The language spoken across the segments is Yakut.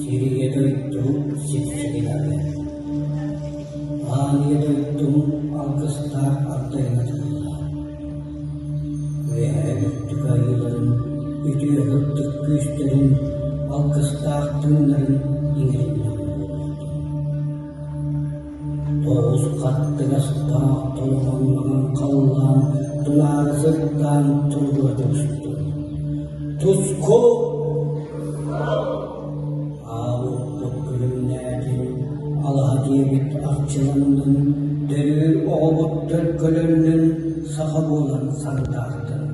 Сир-ийэ дойду сипсигин арыйар. Аан ийэ дойдум алгыстаах ардайына тыллаа. Үөһээ үрдүк айыыларын, үтүө сырдык күүстэрин, алгыстаах тыыннарын иҥэриннэҕим буолуохтун. Тоҕус хаттыгастаах толомон маҥан халлаан тунаара сырдаан туругура тубустун. Туску! Аал-уоппут күлүмнээтин, алаһа диэбит арчыланнын, төрүүр оҕобут төлкөлөннүн, саха буолан сандаартын.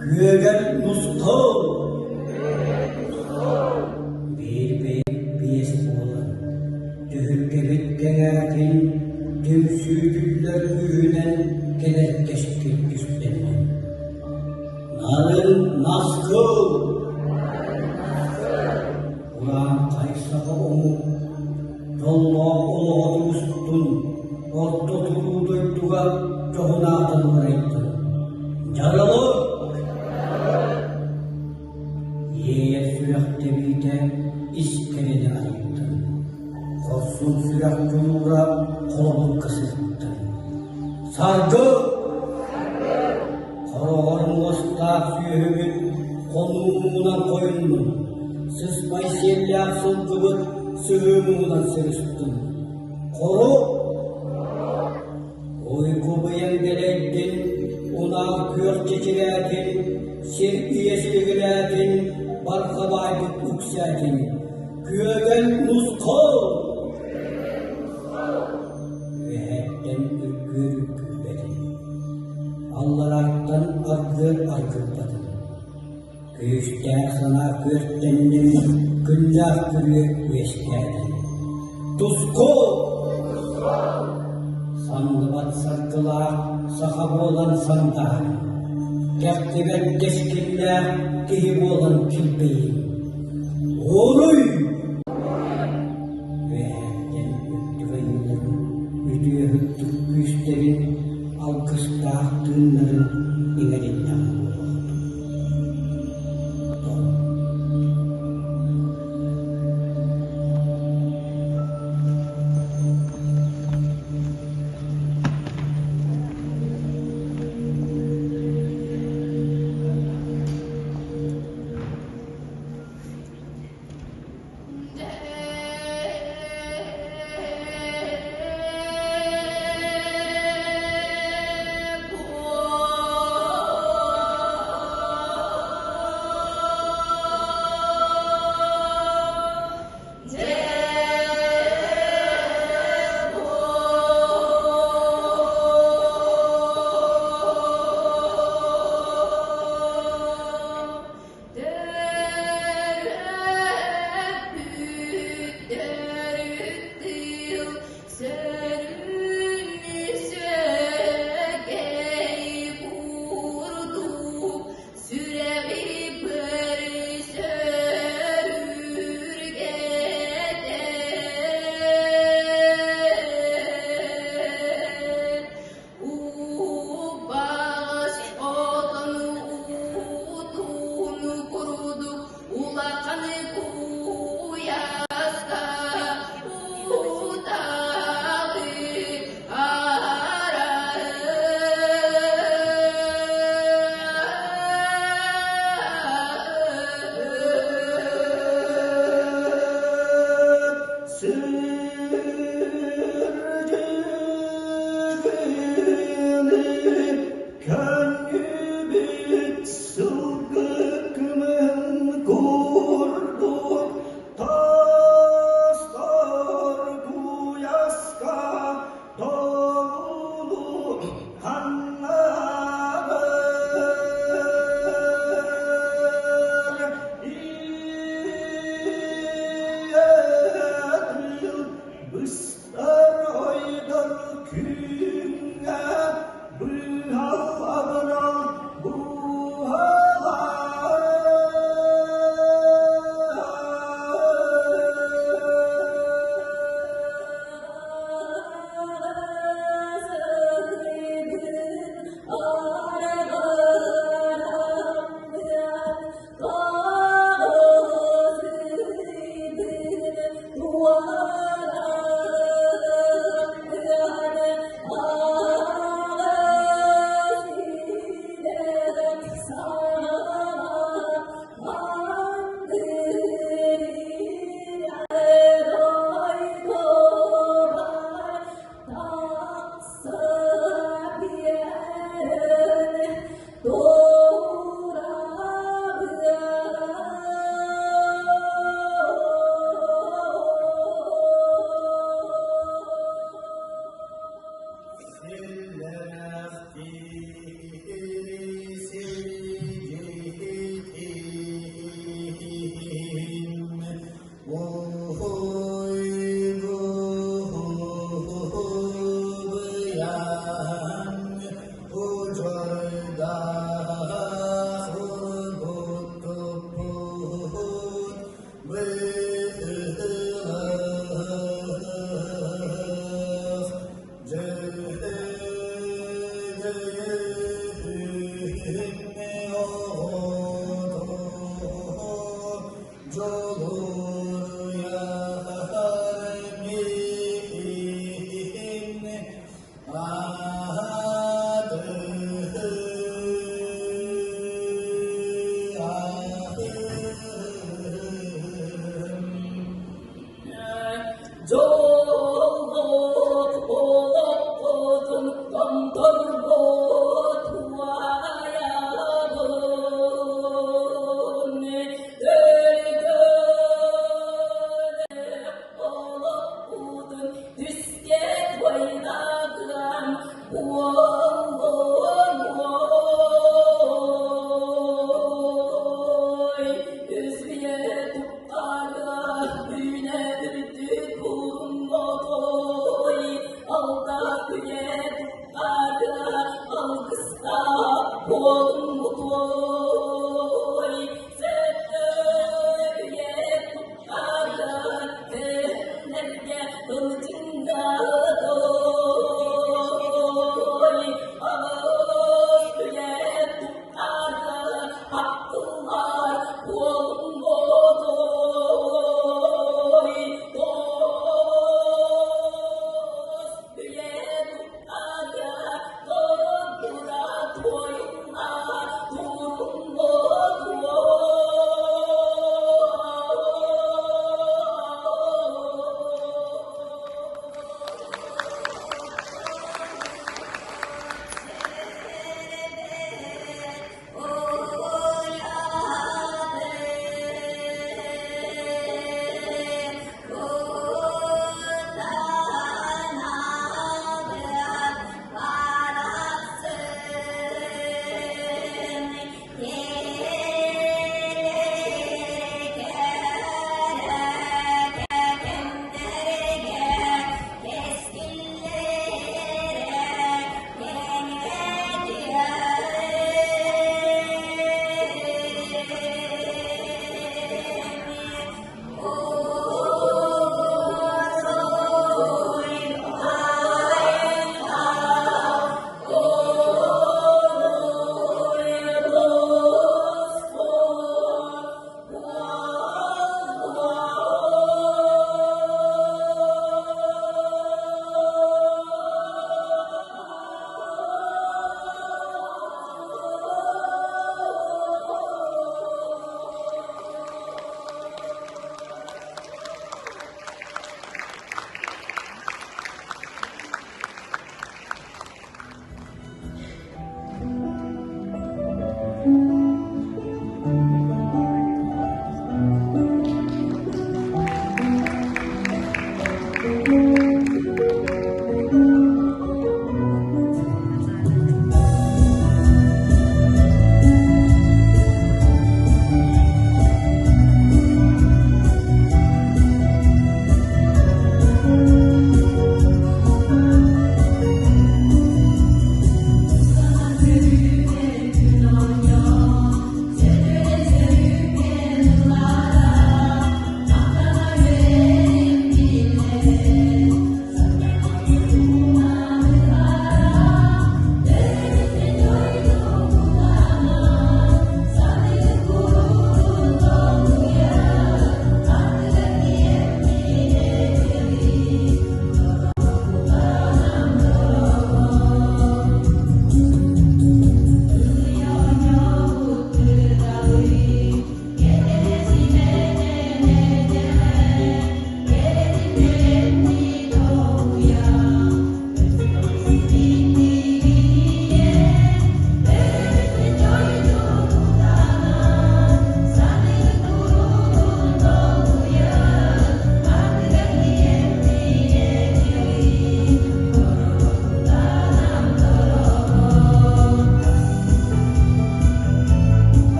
Күөгэл нусхал! Биир биэс буолан, түһүлгэбит кэҥээтин, түмсүүтүллэр күүһүнэн кэлэр кэскил түстэннин. Нарын наскыл! Урааҥхай саха омук дьоллоох олоҕо тубустун, орто туруу дойдуга дьоһун аатын уларыйдын. Дьаралы! Иэйэр сүрэх тэбиитэ ис кэрэни арыйдын. Хорсун сүрэх дьулуура холобурга сырыттын. Саргы! Хороҕор муостаах сүөһүбүт хонуу муҥунан хойуннун, сыспай сиэллээх сылгыбыт сыһыы муҥунан сырыстын. Хору! Уйгу быйаҥ дэлэйдин, унаах күөх чэчирээтин, сир ийэ силигилээтин, барҕа баайбыт үксээтин. Күөгэл нусхал! Үөһэттэн үргүөр үргүйбэтин, алларааттан аргыар аргыппатын. Күүстээх санаа күөртэннин, күннээх күрүө үөскээтин. Туску! Самныбат саргылаах саха буолан сандаар, кэхтибэт кэскиллээх киһи буолан килбэйиҥ. Уруй! Үөһэттэн үрдүк айыыларын, үтүө үрдүк күүстэрин, алгыстаах тыыннарын иҥэриннэҕим буолуохтун. Дьоллоох олохпутун томторбут уайабын, Өлгөнө олохпутун түскэ туойдаган буоллун ой, Үс үйэ тухары үүнэ үрдүк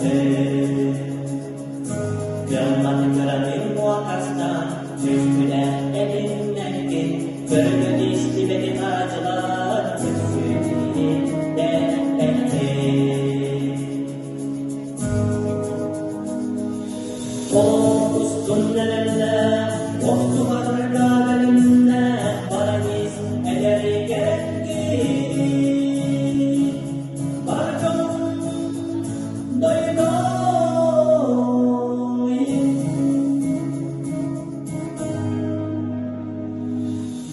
Көммүт Кыаммат кыраны муокастаан, Түспүтэ эбиннэргин, Көргө истибэти хаадьылаан, Күпсүүтүнү дэппэттин. Устун нэлэллээх, охсуһарга бэлэмнээх, баран ис эдэригэр киһи. Бар дьонум дойдуй.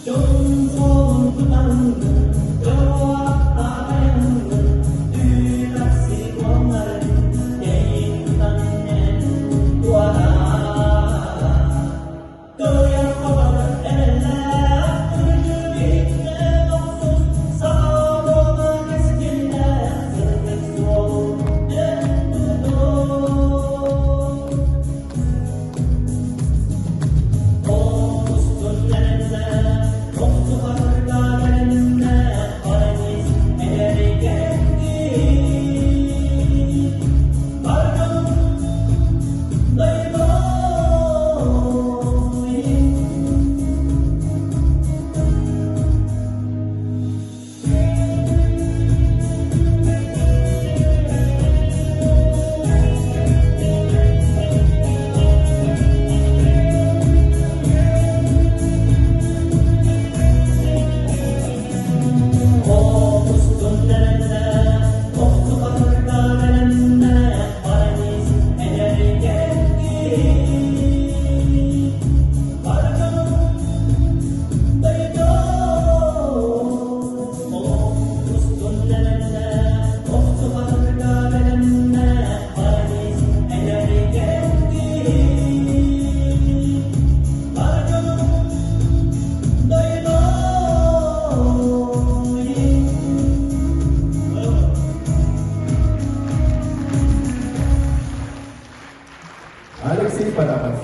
Дьон суолун тутаҥҥын, дьоруоттаатайаҥҥын, түүн сикуоннарын тэйин тутан эн туораан. Кыайар-хотор эрэллээх, үрдүгүттэн охсус, саха буола кэскиллээх, сырдык суолун эн тутун. Алексей Потапов.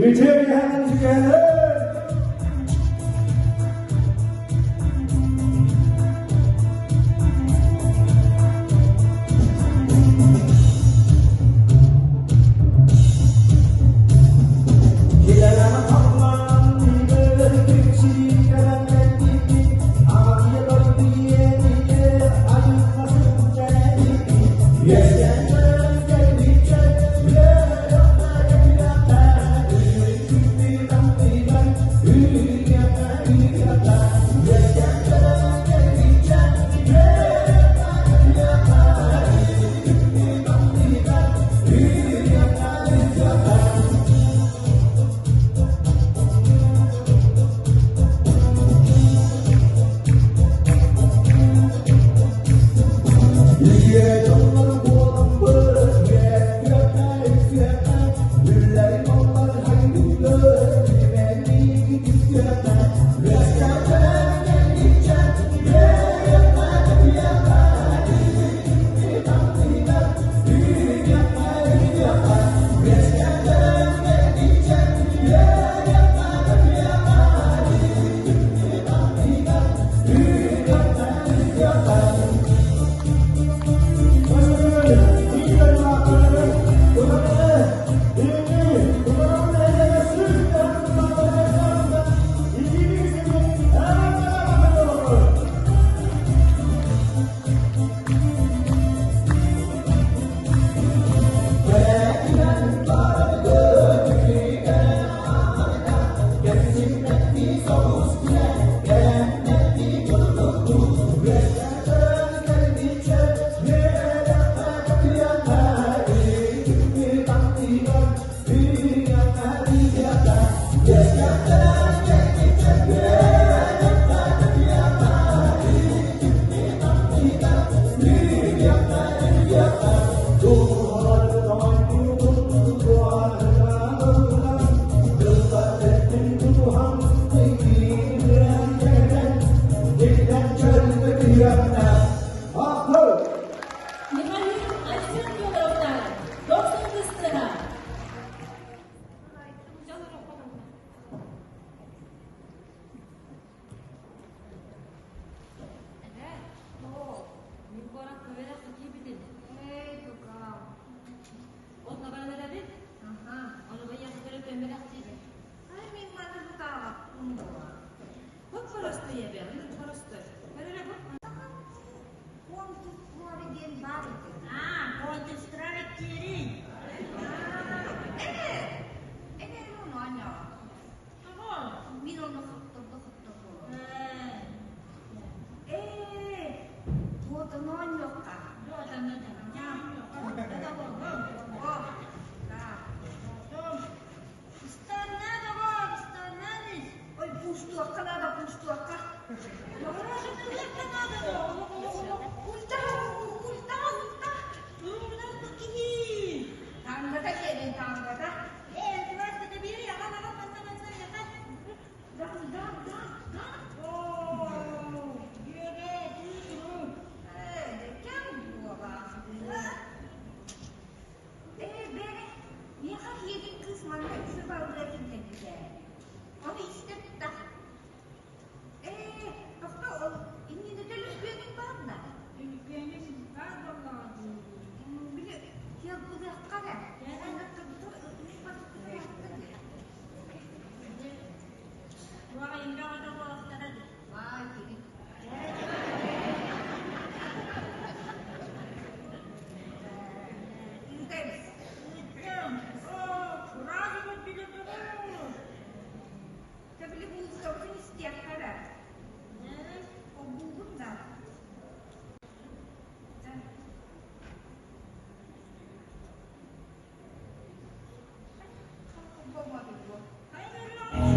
Үтүө киэһэнэн үчүгэйдэр! Михаил Айсен Федоровтар, Дохсун кыстара.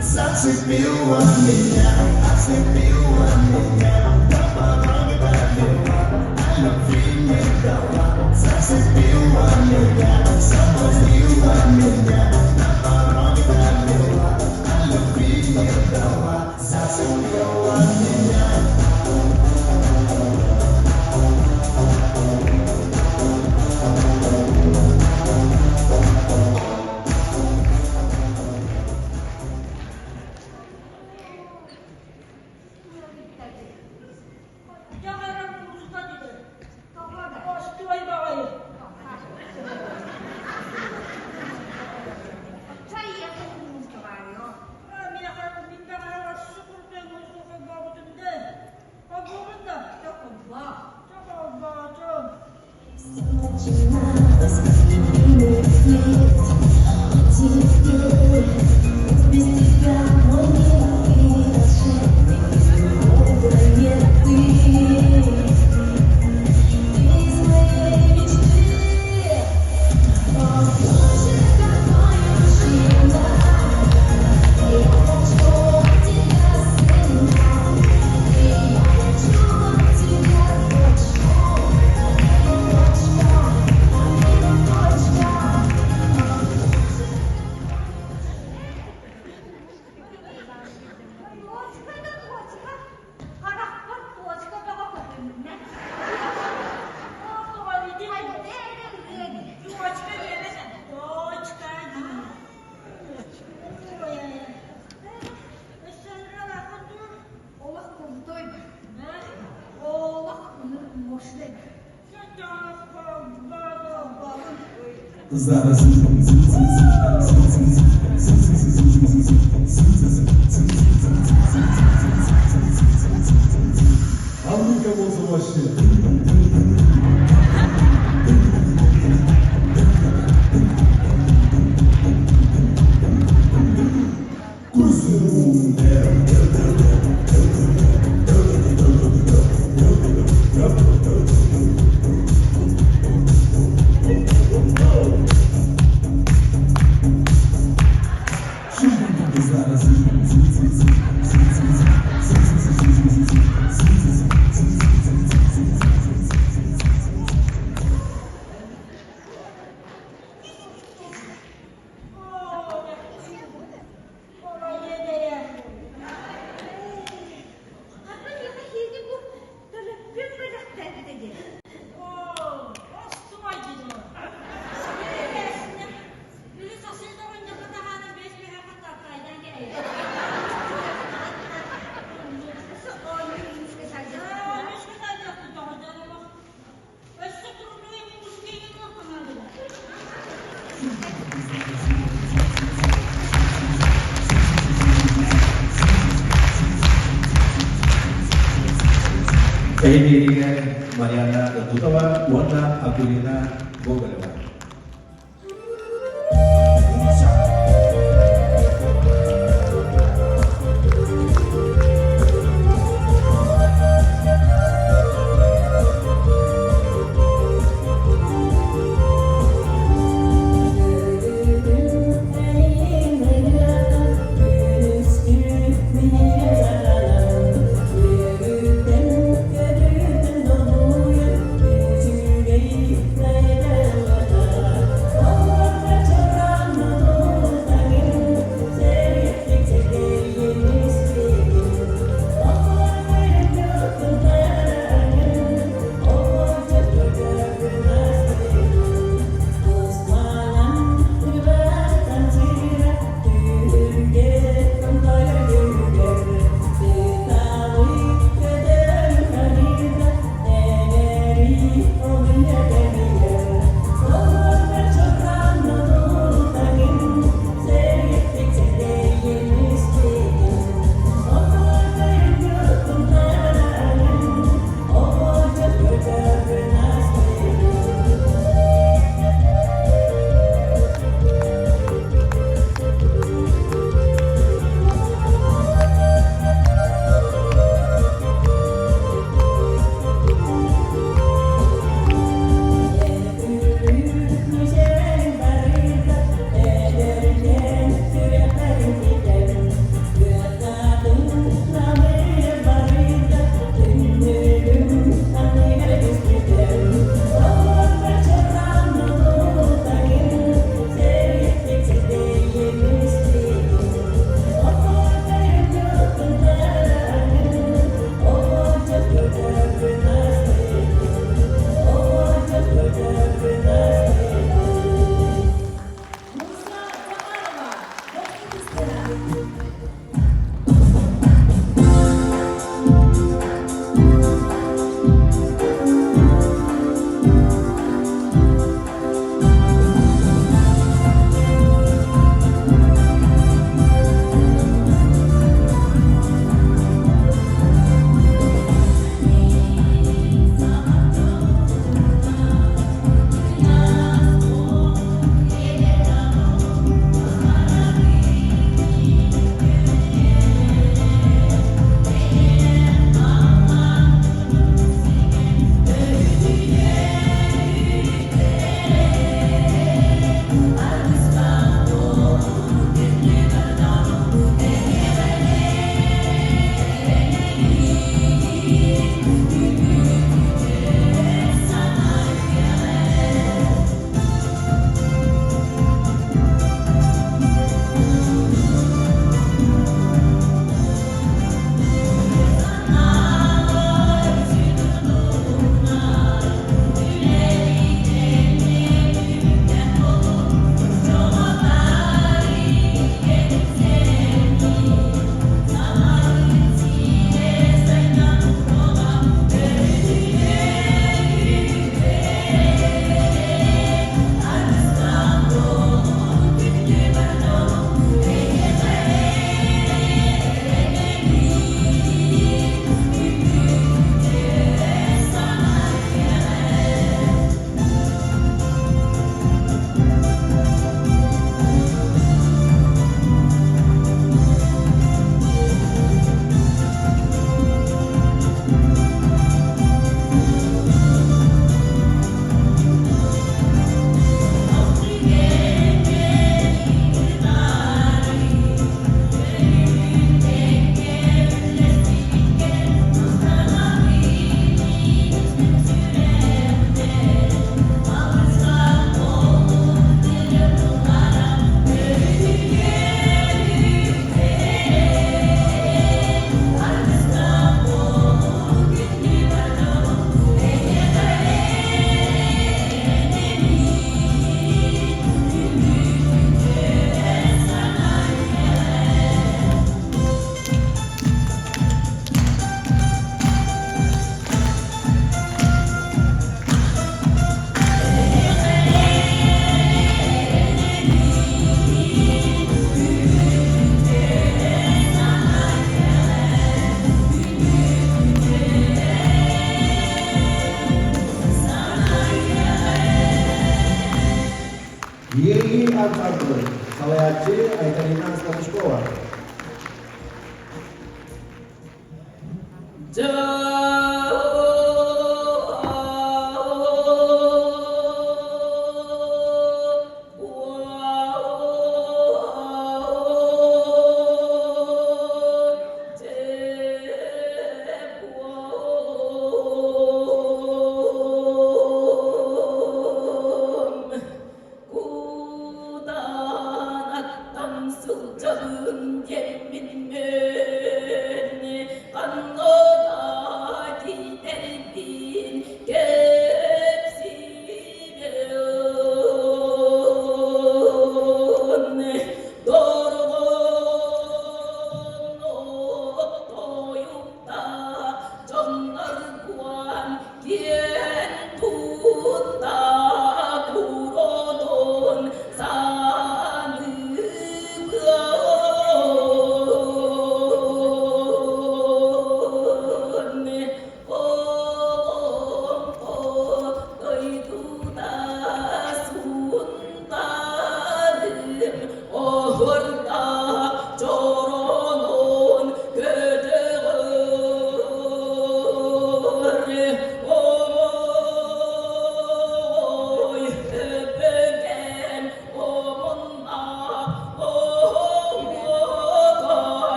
Зацепила меня, ослепила меня, до порога довела, а любви не дала. Зацепила меня, соблазнила меня, до порога довела, а любви не дала. Зацепила меня. Теперь без тебя мой мир и волшебный мир ты. Из моей мечты. О, боже, какой мужчина! Я хочу тебя, сына, и я хочу тебя, дочку. Дочка, дочка. О, боже, Туочка да туочка, харахпар туочка бөҕө көһүннэ. Хайда эрэ ырыа дии. Туочка диэмэ, точка дии. Олох крутой Олох мощный. А ну-ка, вообще. Эһиги Марианна Дутова уонна Акулина Гоголева. ансамблын салайааччы Айталина Скатышкова. Кудаанаттан сылдьабын диэммин ханна тиийдэрбин кэпсиибин. Дорҕооно тойукта дьонноргуан киэн тутта куротун саныыбын. Олоҥхо дойдута суунтарым оһорда чоронун көтөҕөр Ой, өбүгэм омунна оһуокай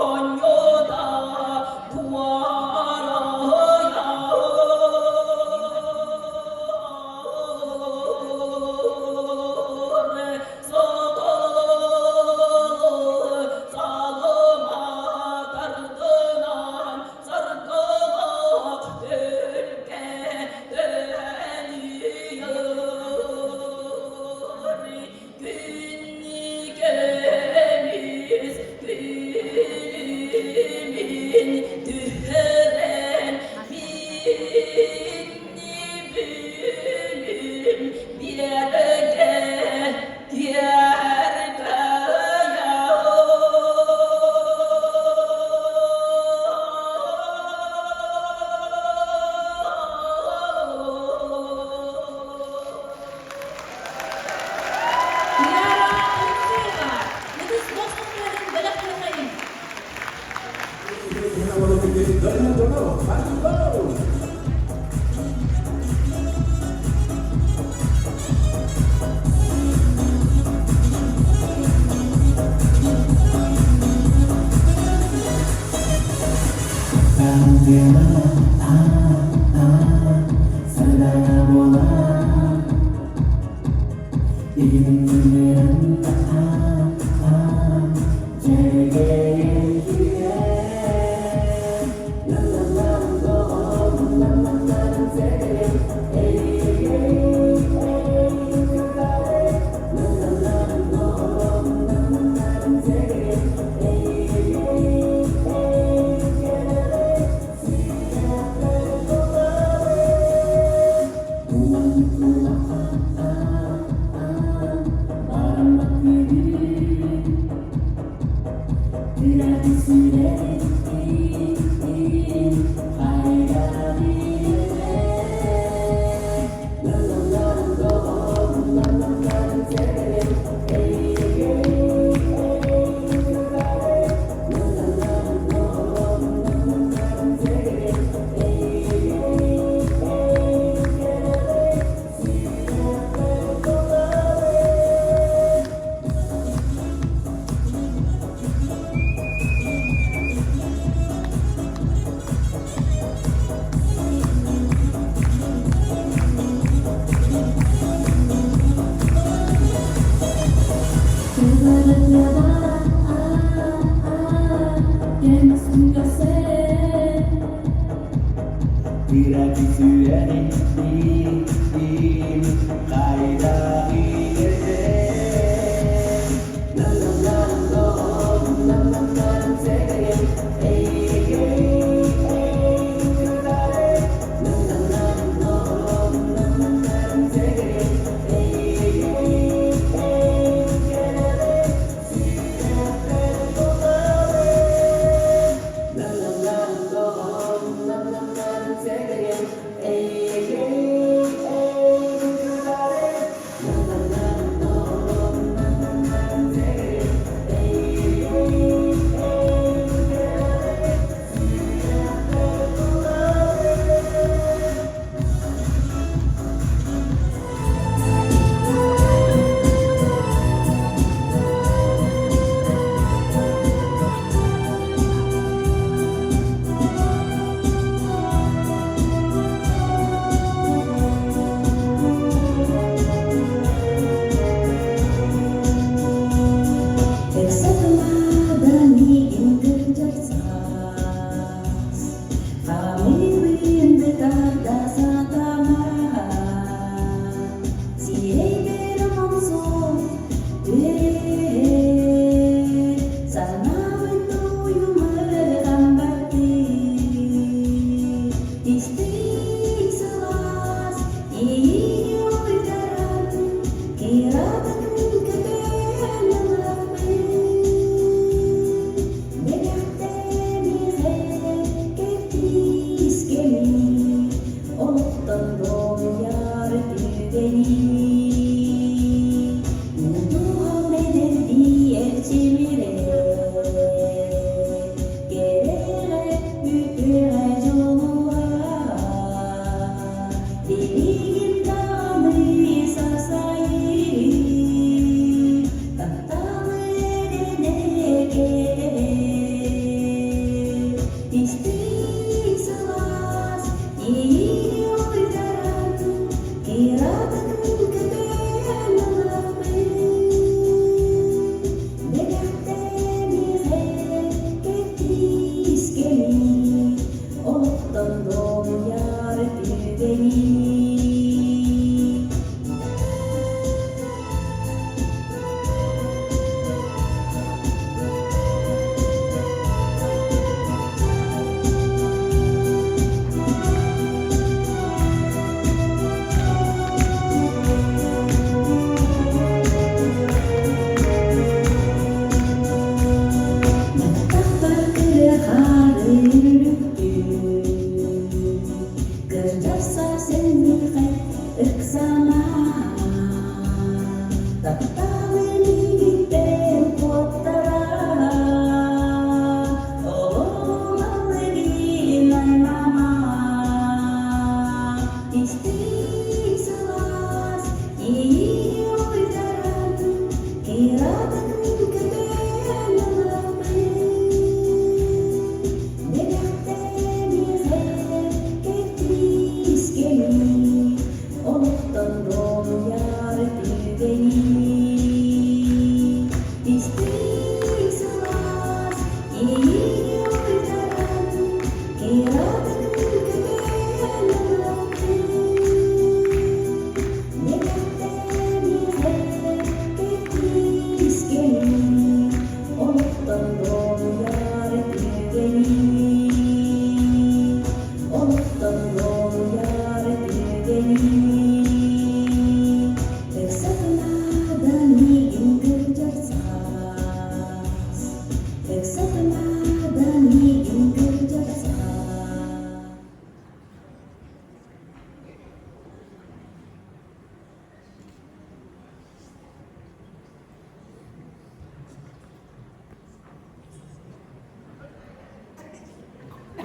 оонньота туарайар Сокол салыма тардынан саргылах өлкө төнүйөр Күннү көмүс күлүмүн түһэрэн минни бүлүм биэргэ Туяра Алексеева, Ытыс дохсун тыаһын бэлэхтиэхэйиҥ.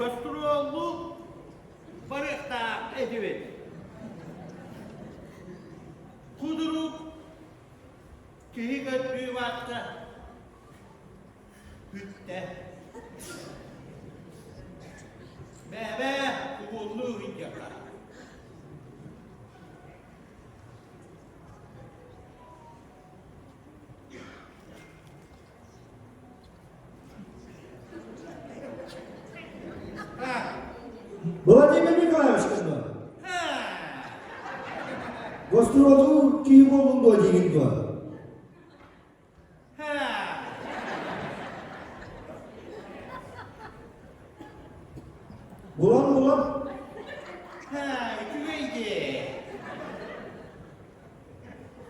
Гастроллуу барыахтаах этибит. Кудурук киһи көрдүү барда бүттэ. Бэбэ угуллуу иһдьэххэ. Владимир Николаевич кызма. Гастролу киһи буоллун дуо диигин дуо? Булан булан. Үчүгэй дии.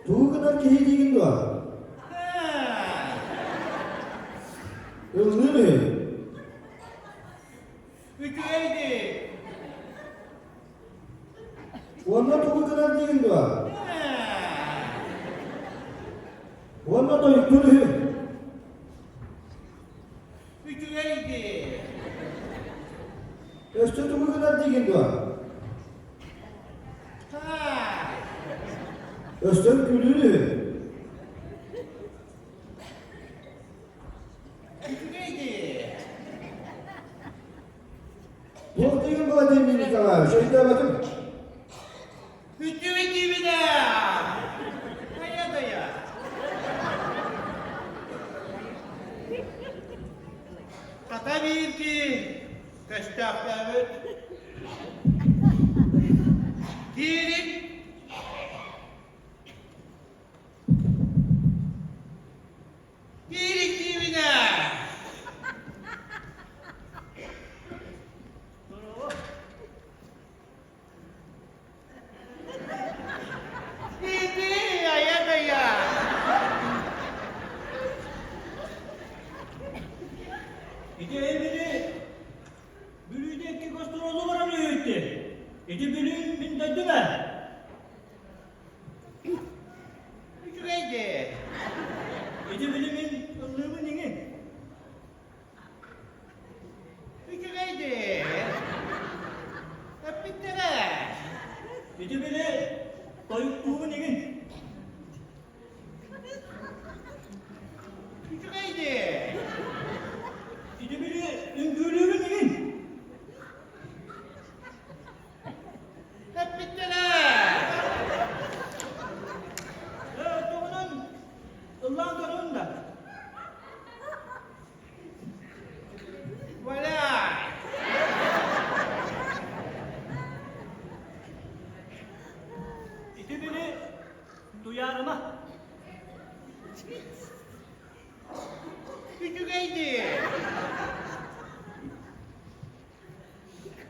Тугу гынар киһи диигин дуо? Ыллыыр үһү. Үчүгэй дии. Уонна тугу гынар диигин дуо? Уонна тойуктуур үһү. Үчүгэй дии. Өссө тугу гынар диигин дуо? Өссө күлүүр үһү. Үчүгэй дии. Туох диигин Владимир Николаевич, өйдөөбөтүм. Үчүгэй диибин ээ. Хайа дайа. Хата биирги көстөөхтөөбүт. Киирин. Киирин диибин ээ. Ити айа-дайа. Ити эбили Бүлүүдэ икки гастролу баран үһү Ити Бүлүү мин дойдум ээ. Үчүгэй дии. Ити били мин ыллыыбын иҥин. Үчүгэй дии. Эппиттэрэ. Ити били тойуктуубун иҥин. Үчүгэй дии. Ити били үҥкүүлүүбүн иҥин. Эппиттэрэ. Ээ, тугунан ыллаан көрөбүн да. Валяй! Ити били Туйаарыма. Үчүгэй дии.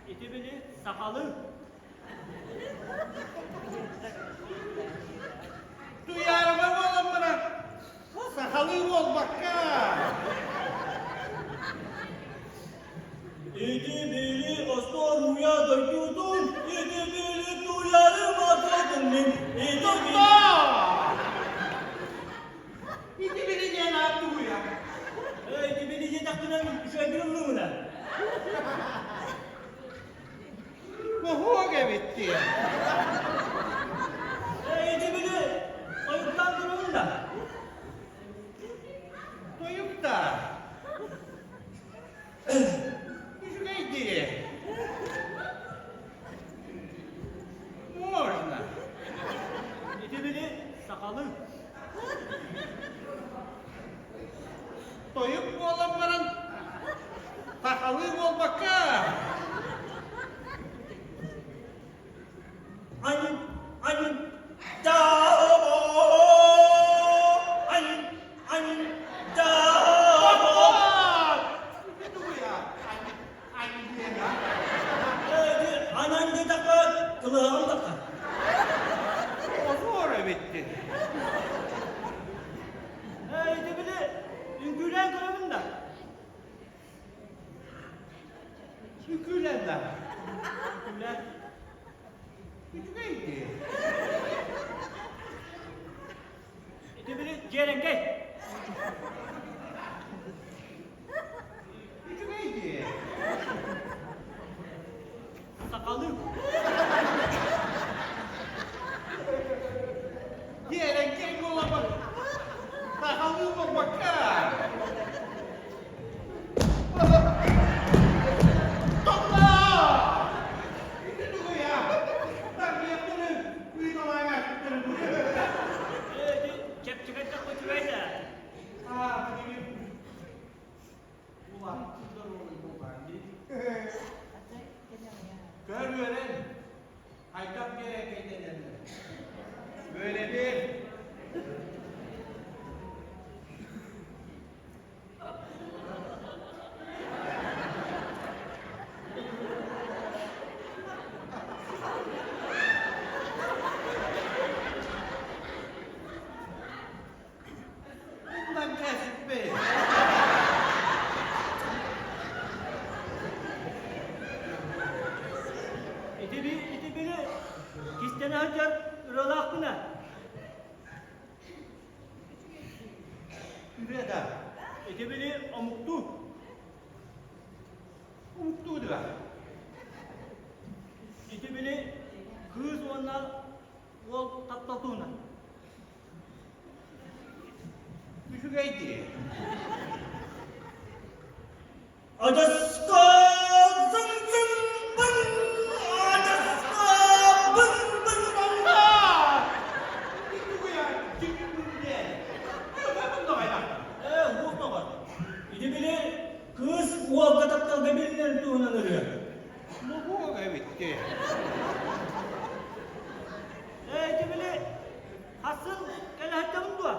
Ити били сахалыы. Туйаарыма буолан баран сахалыы буолбакка. Ити били остуоруйа дойдутун, ити били туйаарыма куотун мин, ити били... Ити били диэн аат тугуйа? Ити били диэтэхпинэ үчүгэйдик ыллыыбын Моһуок эбит дии. Ити били тойуктаан көрөбүн да. Тойук да. Үчүгэй дии. Можно. Ити били сахалыы. Тойук буолан баран сахалыы буолбакка. Анин, анин, да, анин, анин, да. Анан диэтэххэ, кылыһаҕым таххар. Озор эбитти. Ээ, ити били үҥкүүлээн көрөбүн да. Үҥкүүлээн да. Үҥкүүлээн. Үчүгэй дии. Ити били дьиэрэҥкэй. Үчүгэй дии. Сахалыы. Дьиэрэҥкэй буолабын. Сахалыы буолбакка. Тохтоо! Ити тугуй а? Тарбыйахтары ыыталааҥа Ээ, ити чэпчэкэйдэх үчүгэй да. Аа, билигин улахан здоровый буолбаан дии. Көр үөрэн, хайдах дьиэрэҥкэйдэнэллэр. Үөрэбин. Bundan kesip Ити ити били кистэнэ сылдьар ырыалаахпына. Ырыа да. Ити били омуктуу. Омуктуу да. Ити били кыыс уонна уол таптал туһунан. Үчүгэй дии. Адьаска зың-зың бын, адьаска бын-бын. Ээ, уох доҕор. Ити били кыыс уолга тапталга биллэр туһунан ырыа. Бу эбитти. Ээ, ити били хассын кэлэһэттэбин дуо?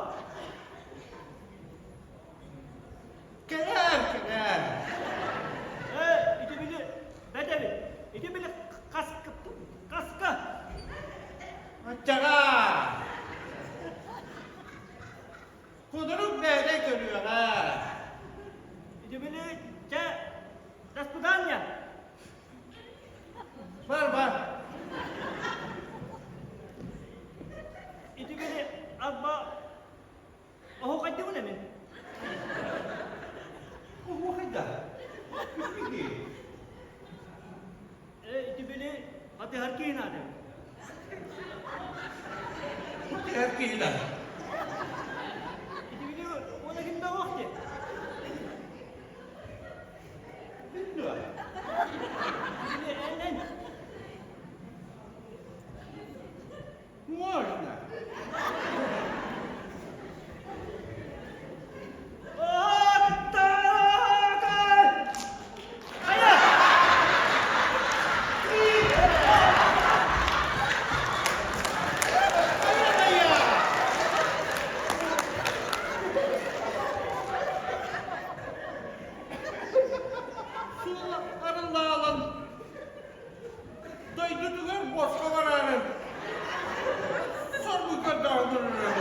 Кэлээр, кэлээр. Ээ, ити били бэт эбит. Ити били хаска, хаска. Аччаҕа. Кудурук бэйэтэ көрүөҕэ. Ити били чэ, до свидания. Бар, бар. Ити били арба оһуохайдыбын эмин. Оһуохайда. Үчүгэй. Ээ, ити били хатыһар киһи наада. Хатыһар киһи наада. Ити били уона ким да уох дии. Мин дуо? Ити били эн эн. Можно. Аттаакай! Хайа! Хайа! Суол арыллаалан дойдутугар босхо бараары сорбукка даҕдырар.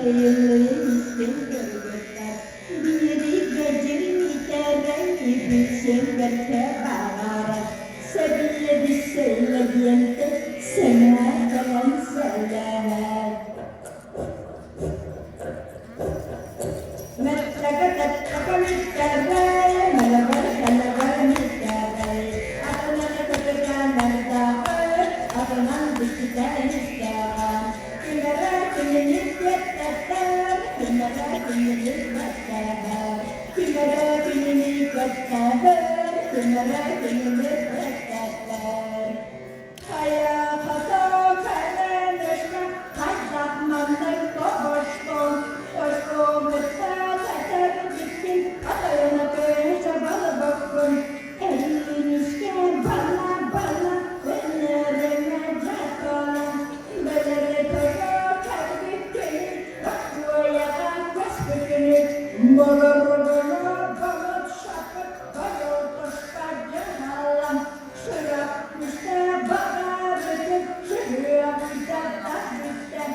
Эйэлэйин көрбөттөр Биригэдьир Миитэрэй бэркэ баҕарар Сэбиэдиссэй Лэгиэнтэй сэмээр кэлэн сэлэһэр Мэттэ Миитэрэй, мэлэбэр кэлэбэр Миитэрэй, атынан көтүтэн эрдэҕэ, атынан бүттүтэн истэҕэ. Ким эрэ кинини кэттэтэр, ким эрэ кинини кэтэһэр, ким эрэ кинини кэтэһэр, ким эрэ кинини кэттэтэр. Хайа хата кэлэн хайдах маннык тоҕостон, Тойкомутта тэтэрбиккин, атайына көһүчэ балыбаккын, Эриинискэ бала-бала, өнөрүмэ дьаккалан, Бэлэри көрө кэлбиккин, Бокуойаҕа көспүкүнү, Болорбоно балыт шапыт байыл туспа дьаһалан, Сүрэх күүстэ баҕарытын, сүһүөх дьарда бүттэ.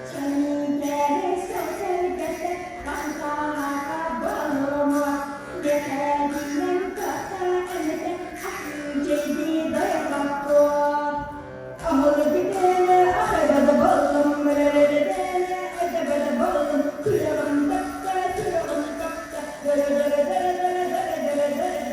Чэҥкэри сэргэтэ хантааха балыма, Дэһэдинэн тахса эмэтэ ахыычайди дайбаккуо. Аһылыгытыны ахайбада баллым, мөрөрөдөнө айдабада баллым, Сүрэҕим тапта, сүрэҕим тапта, дөрө-дөрө-дөрө-дөрө-дөрө-дөрө-дөрө.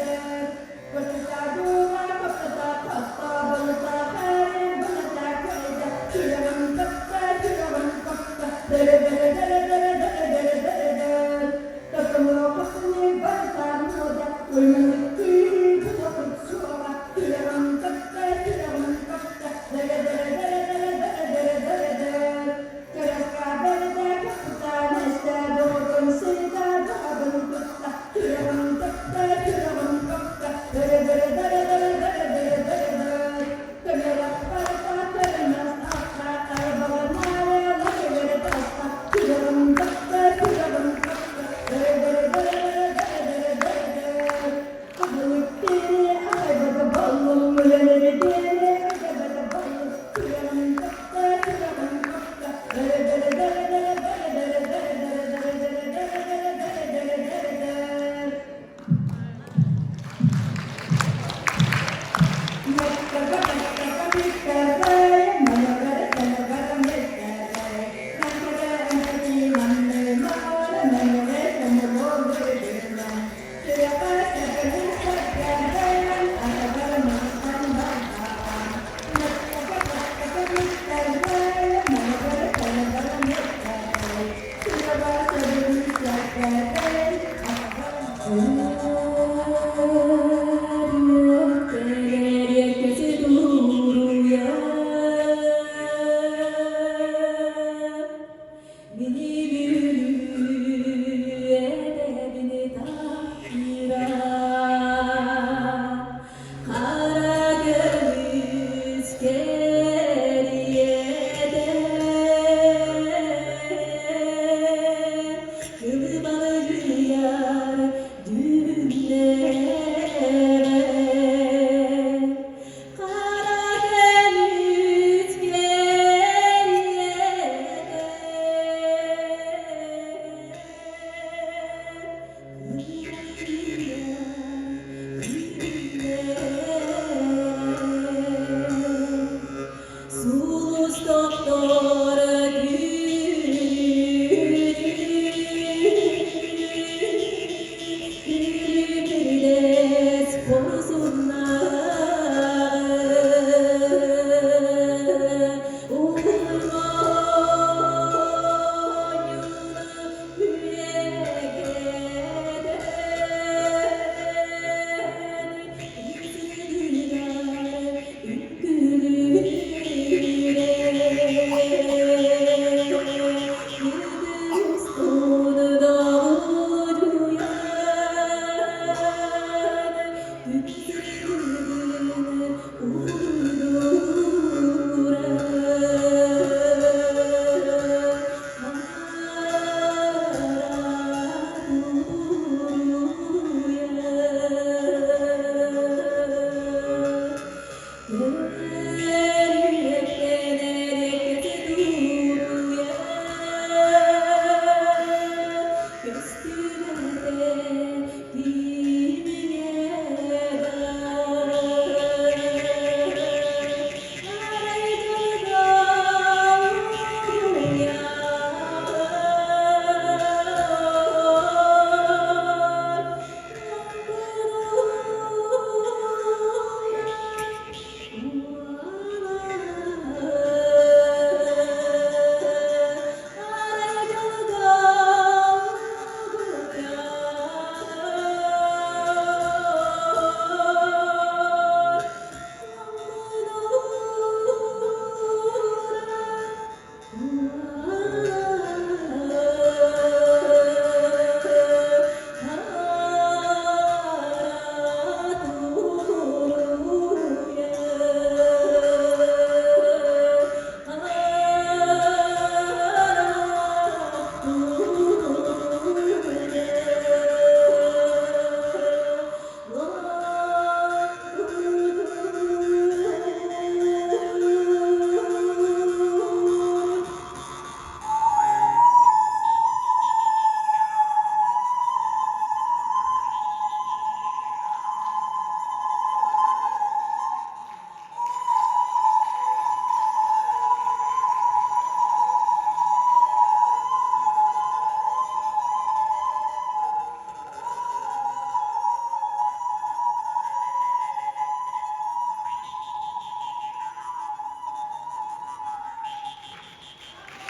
Kara көмүс кэриэтэ.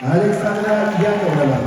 Александра Яковлева.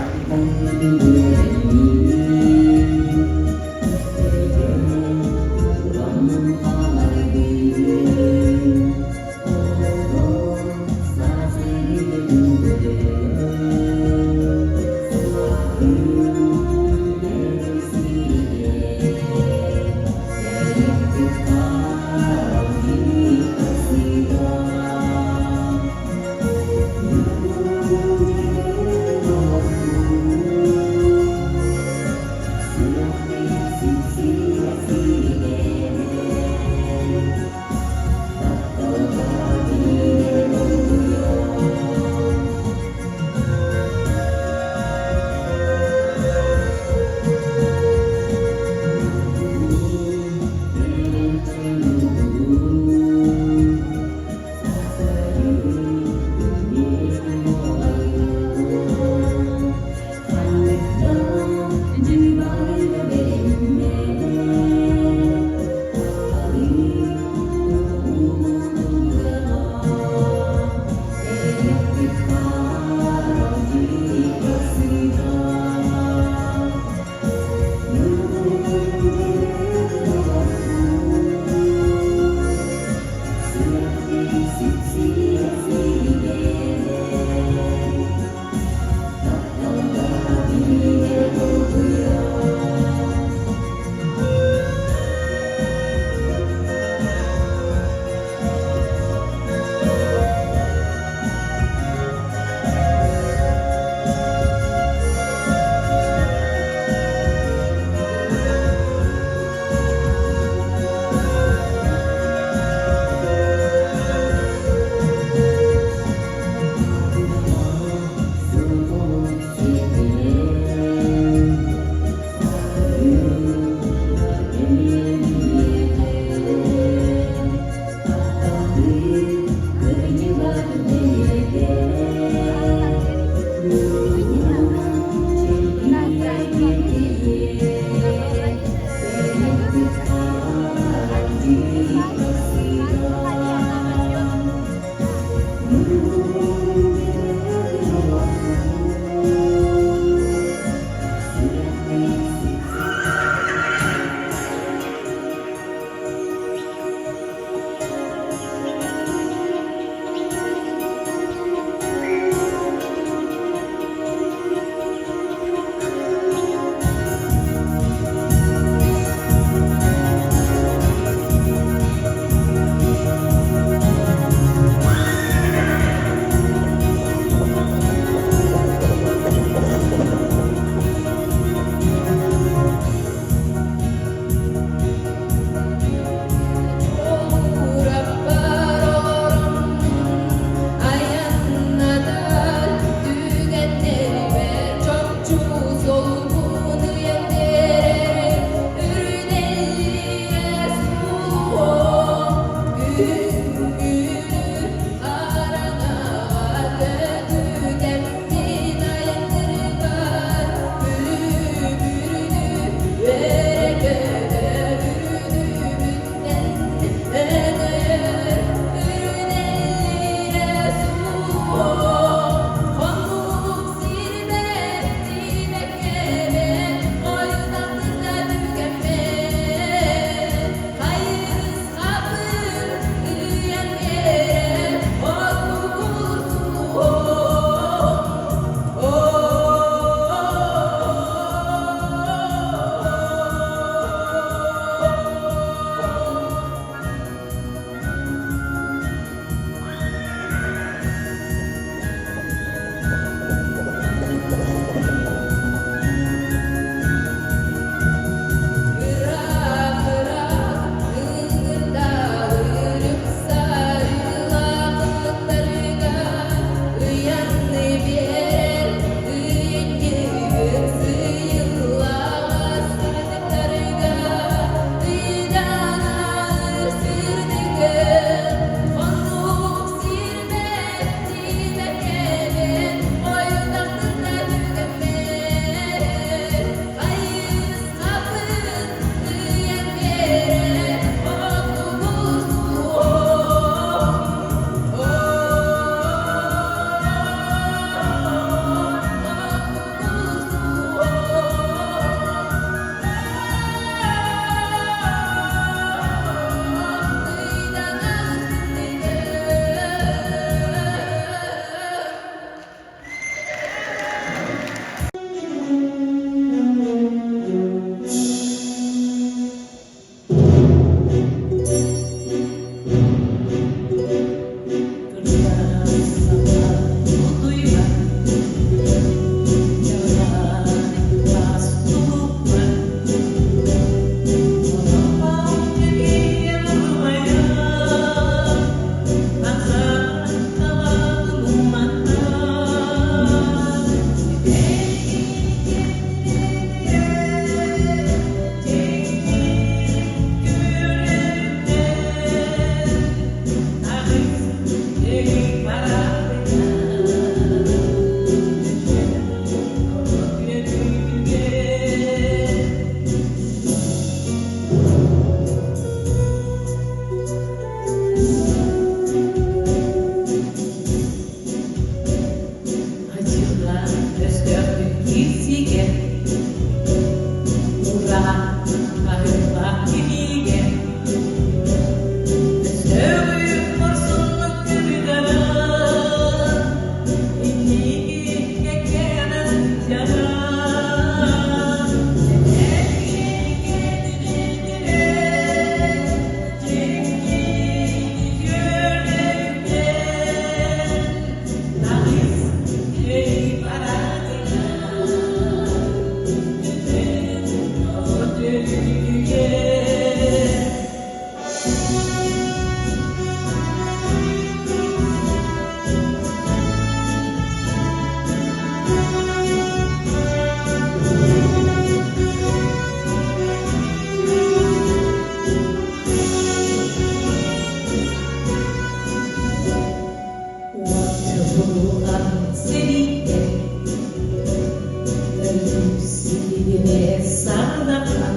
Сибиэс садаха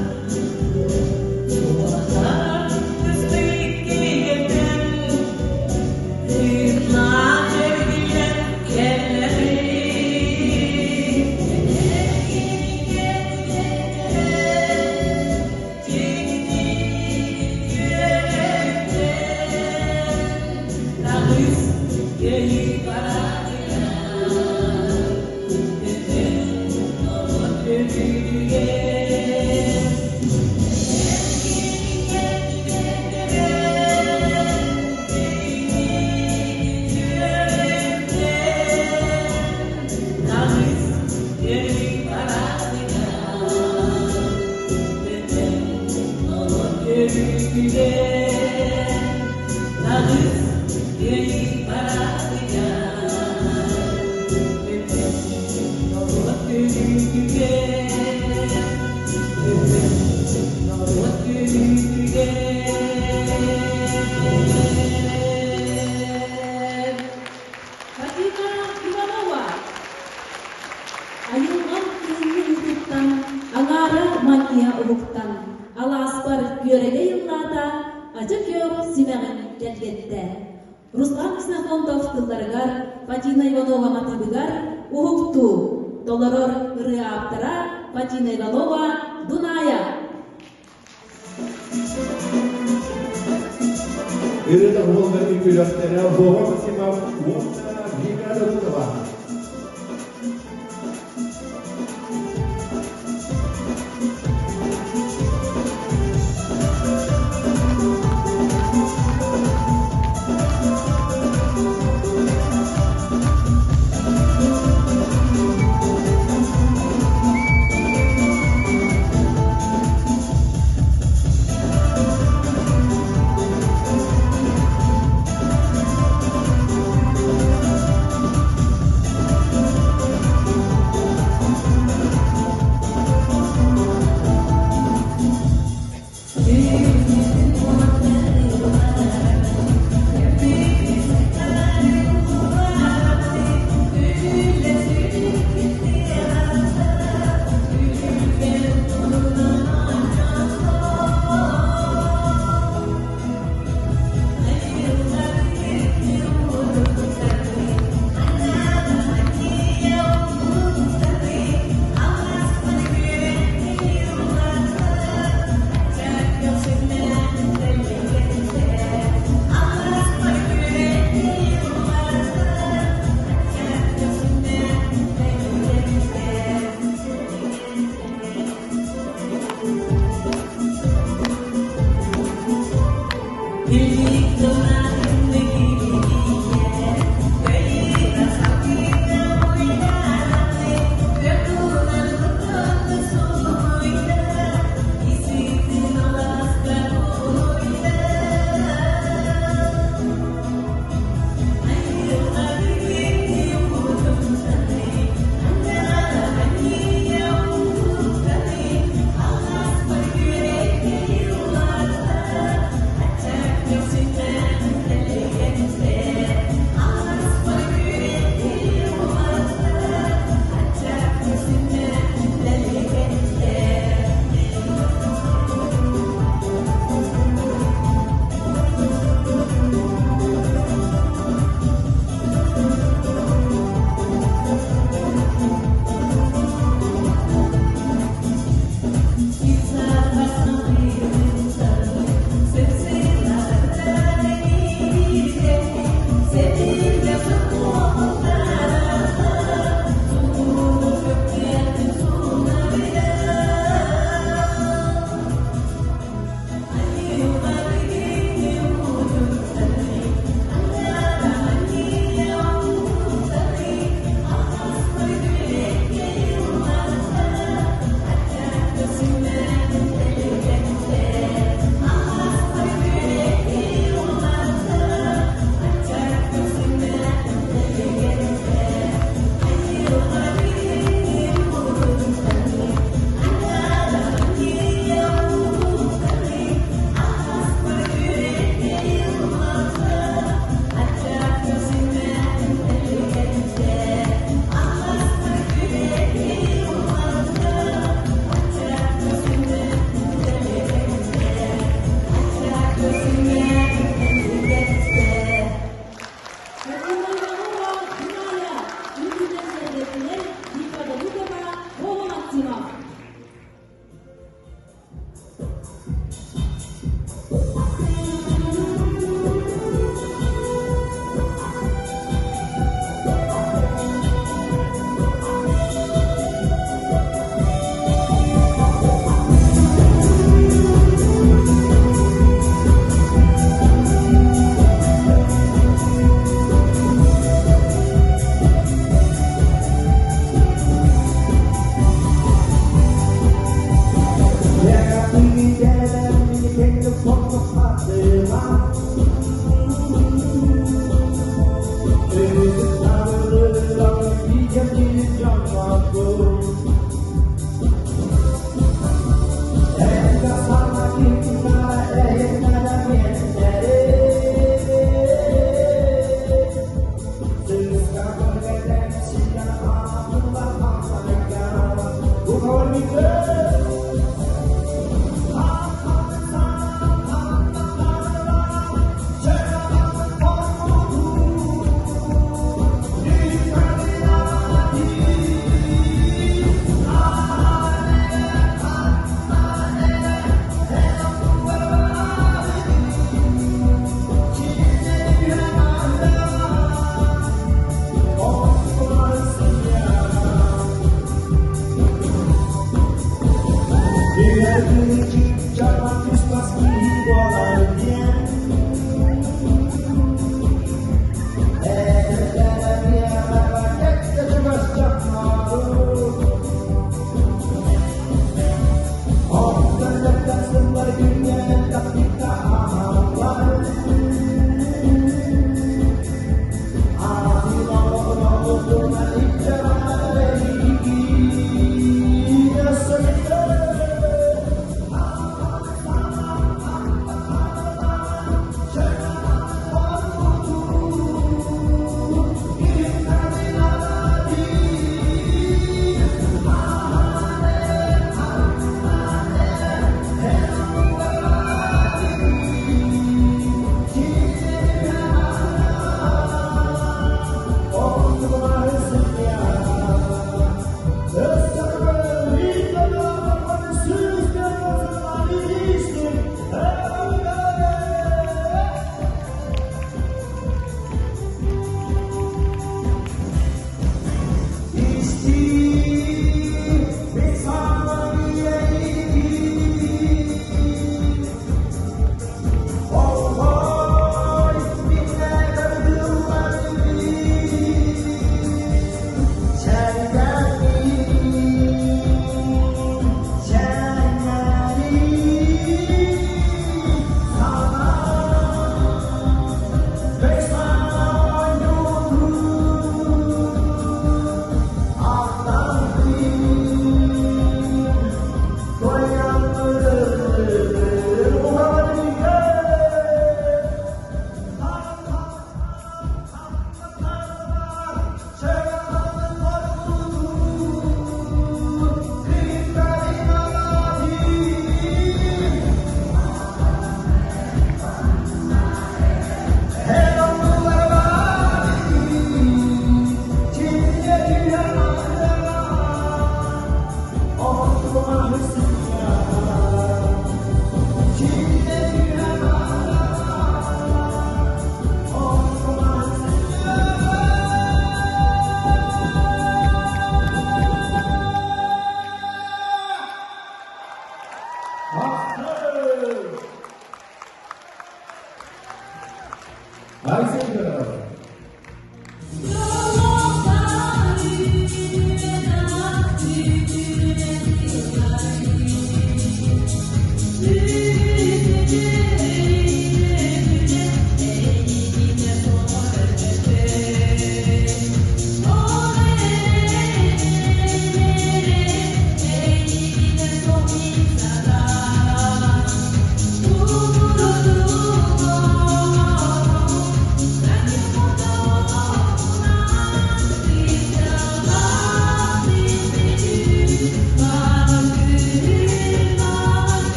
Суолаха түспүт Тыыннаах эргиллэн кэллэҕим. Таҕыс кэлии бараатыгар Бүтүн норуот өлүүтүгэр Фатима Иванова Айылҕам кыһыҥҥы уутуттан, аҥаара манньыйа уһуктан, алааспар күөрэгэй ыллаата, ача күөх симэҕин кэлгэттэ. Руслан Ксенофонтов тылларыгар, Фатина Иванова матыыбыгар «Уһуктуу» толорор ырыа ааптара Фатина Иванова «Дуная». Ырыа уолга үкүлэхтэрэ Вова Максимов уонна Вика Давыдова.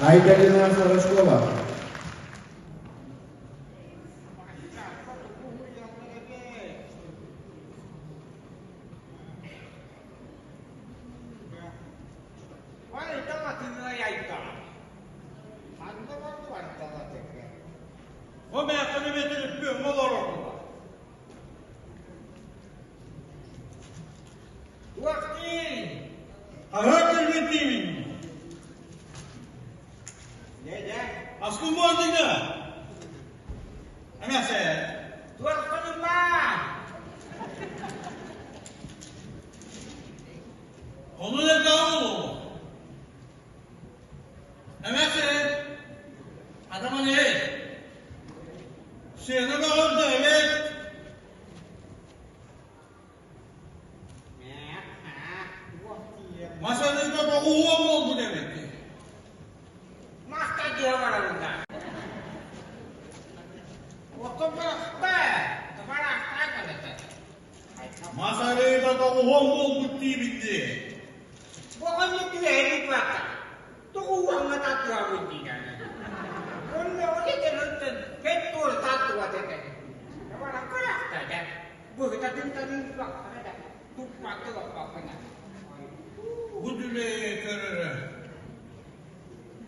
Айталина Сорочкова. О мээххэ бэтилиппүөҥҥэ олорорбула. Туохтиин? Хаһыат кэлбиттиибин. Аскын буолдуҥа. Эмээхсэ. Туохтанылла? Ону элбэҕи буолуо. Эмээхсин, атаман эй, сыана бөҕөрдө эбит. Мас арыыта тоҕуһуон буолбут эбит. Маста дьиэ барабында. Оттон барахта, барахта кэлэтэ. Мас арыыта тоҕуһуон буолбут диибин дии. Оҕонньор түһээри баата. Тоҕу уоҥҥа тардыһабын диигэн. Онно ол этэринтэн кэт туора тардыбат этэ. Барахта да. Быһытатын таныыр бахтара да. Туппакка лаппаккына. Бу дүлэйи көрөрө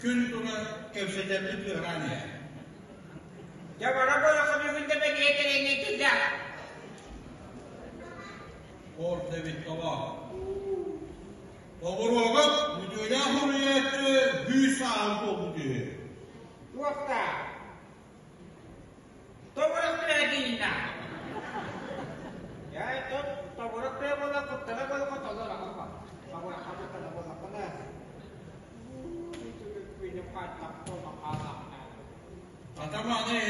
күн тула кэпсэтэрбит ыараан иһэр. Дьэ бара буолахха бүгүн да бэлиэтэрин этилэ. Орто эбит тоҕо. Оборуогап үтүөлээх суруйааччы бүүс сааһын туолбут үһү. Туохта? Тобурах трээтиинна. Я топ тобурах трэ буола куттана буола хотолор аҕа. Тобурах куттана буола кына. Атаманы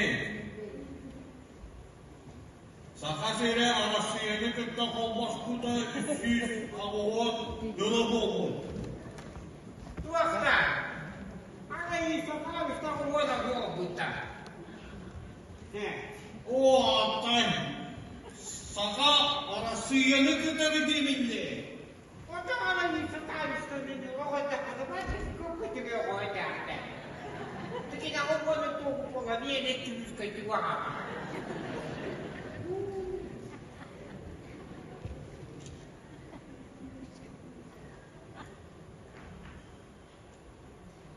Саха сирэ Арассыыйаны кытта холбоспута 380 ыла буолбут. Туохта? Арай Сахаловичта уола буолбута. О, аттан Саха Арассыыйаны кытары диэминни. Ото арай Сахаловичта оҕо оҕо Тикина оҕону туохпула биэне түмүскэ түгаҕа.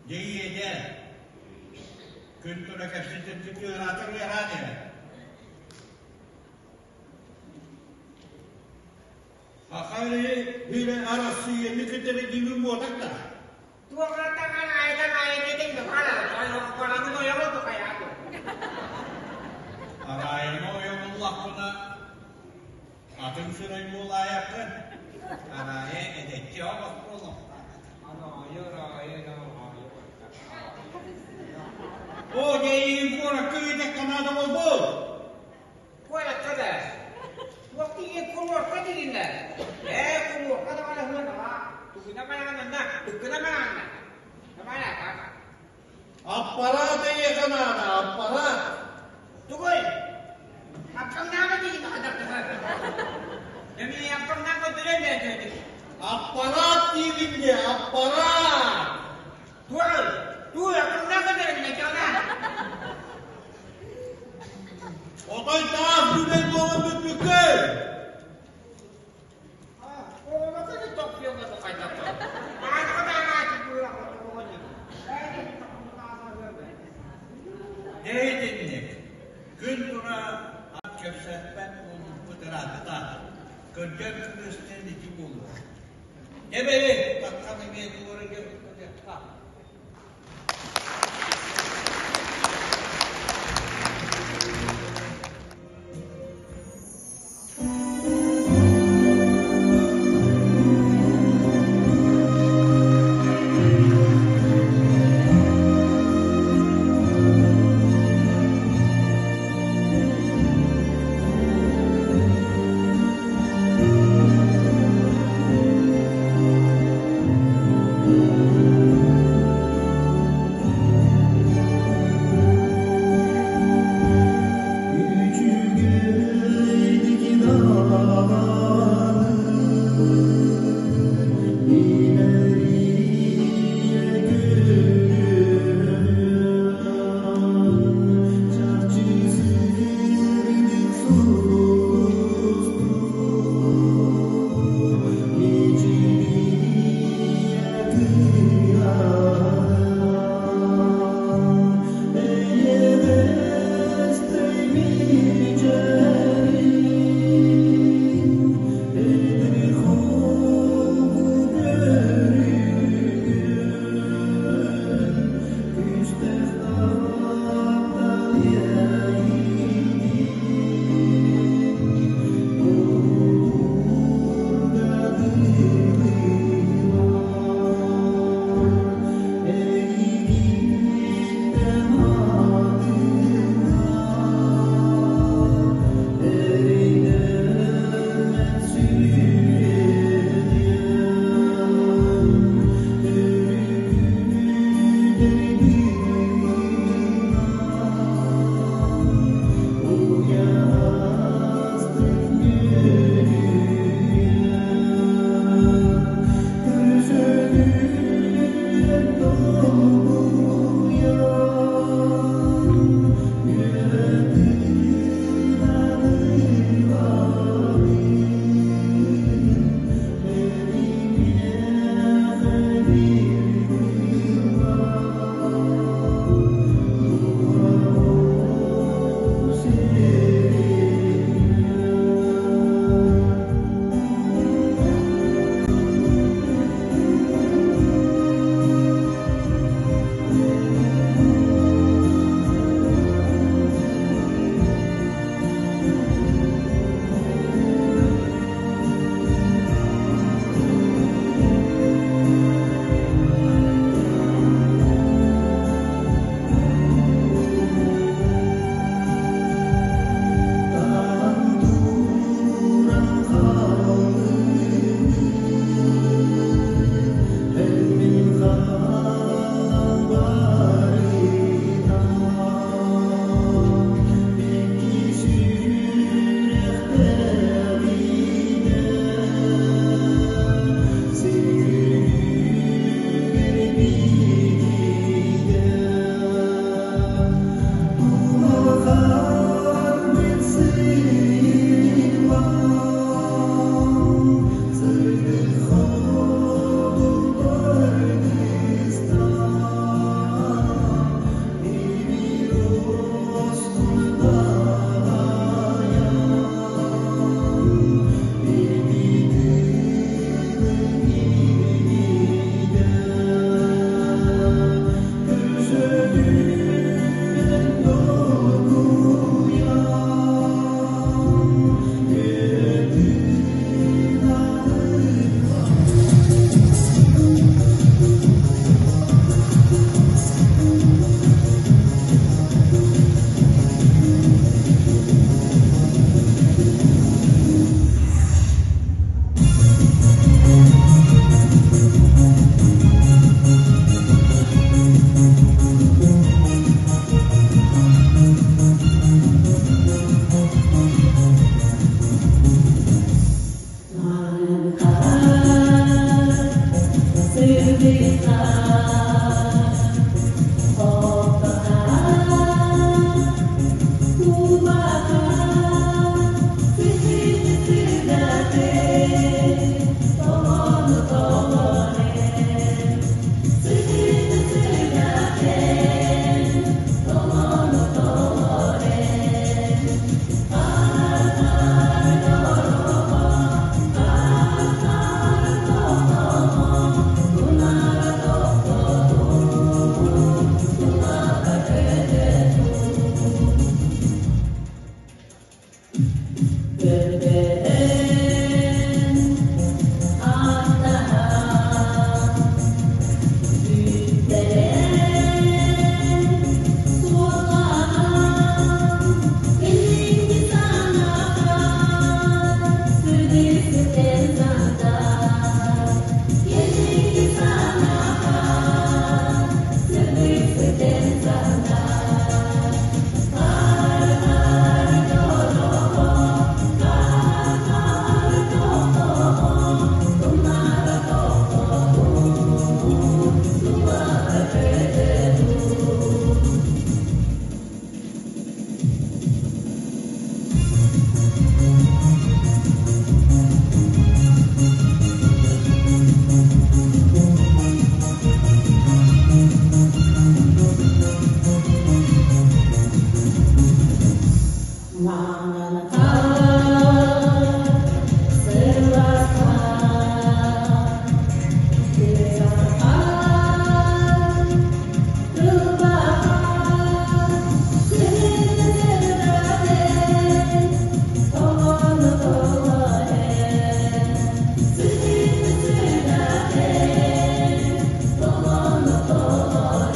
Дьиэйиэдэ күн тура кэпсэтэрдик ыараатар ыараан иһэр. Саха иһирэ Арассыыйаны кытары дьиҥин буотах да. Туохтан айдан айан бараны ойоҕо тухайаату. Араайаны ойоҕуллаххына атын сирэй буолаайаххын. Араайа эдэччи оҕос буолуохтаах. О, дьэйиин куоракка ыытахха наада буолбут. Куоракка да. Туох тиийэ куруорка диринэ. Ээ, куруорка да бараһыан аҕа. Тугуна бараанна, туккуна бараанна. Бараата. Аппарат эйиэхэ наада, аппарат. Тугуй? Аппаҥнаама диин хадартыһар. Эми аппаҥнаама дүрэн дэтэ. Аппарат диибин де, аппарат. Туой, туой аппаҥнаама дэрин чана. Отой таас бүлэн буолан бүппүккүн. Дэйитинник күн тура ат кэпсэппэт буолбуппут ыраатта. Кырдьар күнүстэн ити буолуо. Эбэли таххан эмиэ туора дьарыктаныахха. Көрдөһөн ааттаһан Үүттэрэн суоллаан Кэлиҥҥи санаата Сырдык ситэн санатар Кэлиҥҥи санаата Сырдык ситэн санатар Хаар-хаар дорого Хаар-хаар тохтоо Тумнара тохтоо Тулата көтө дуу. Маҥан хаар сылаастаах, сырсахан кылбахан, сырдатан, тоҕону толорон, сырдатан, толону толорон.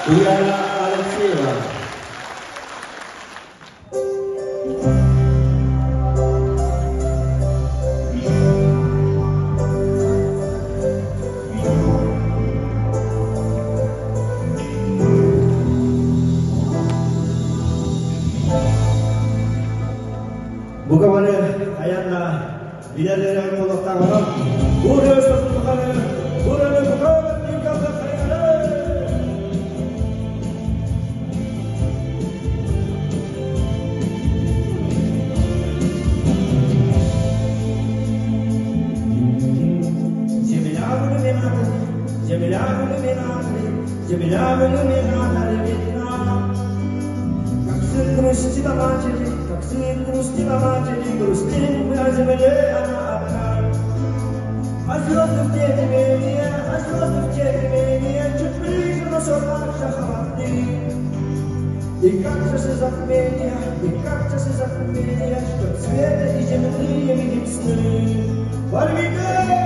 Ульяна Алексеева. Бука бары айанна билэлэрэ олохтааҕынан Уры сосулханы, ураны букабыт Земля в иллюминаторе, земля в иллюминаторе, земля в иллюминаторе видна. Как сын грустит о матери, как сын грустит о матери, грустит мы о земле, она одна. А звезды в те не менее, а звезды в те не менее, чуть ближе, но все так же холодны. И как часы затмения, и как часы затмения, что цвета и земные видим сны. Порвите!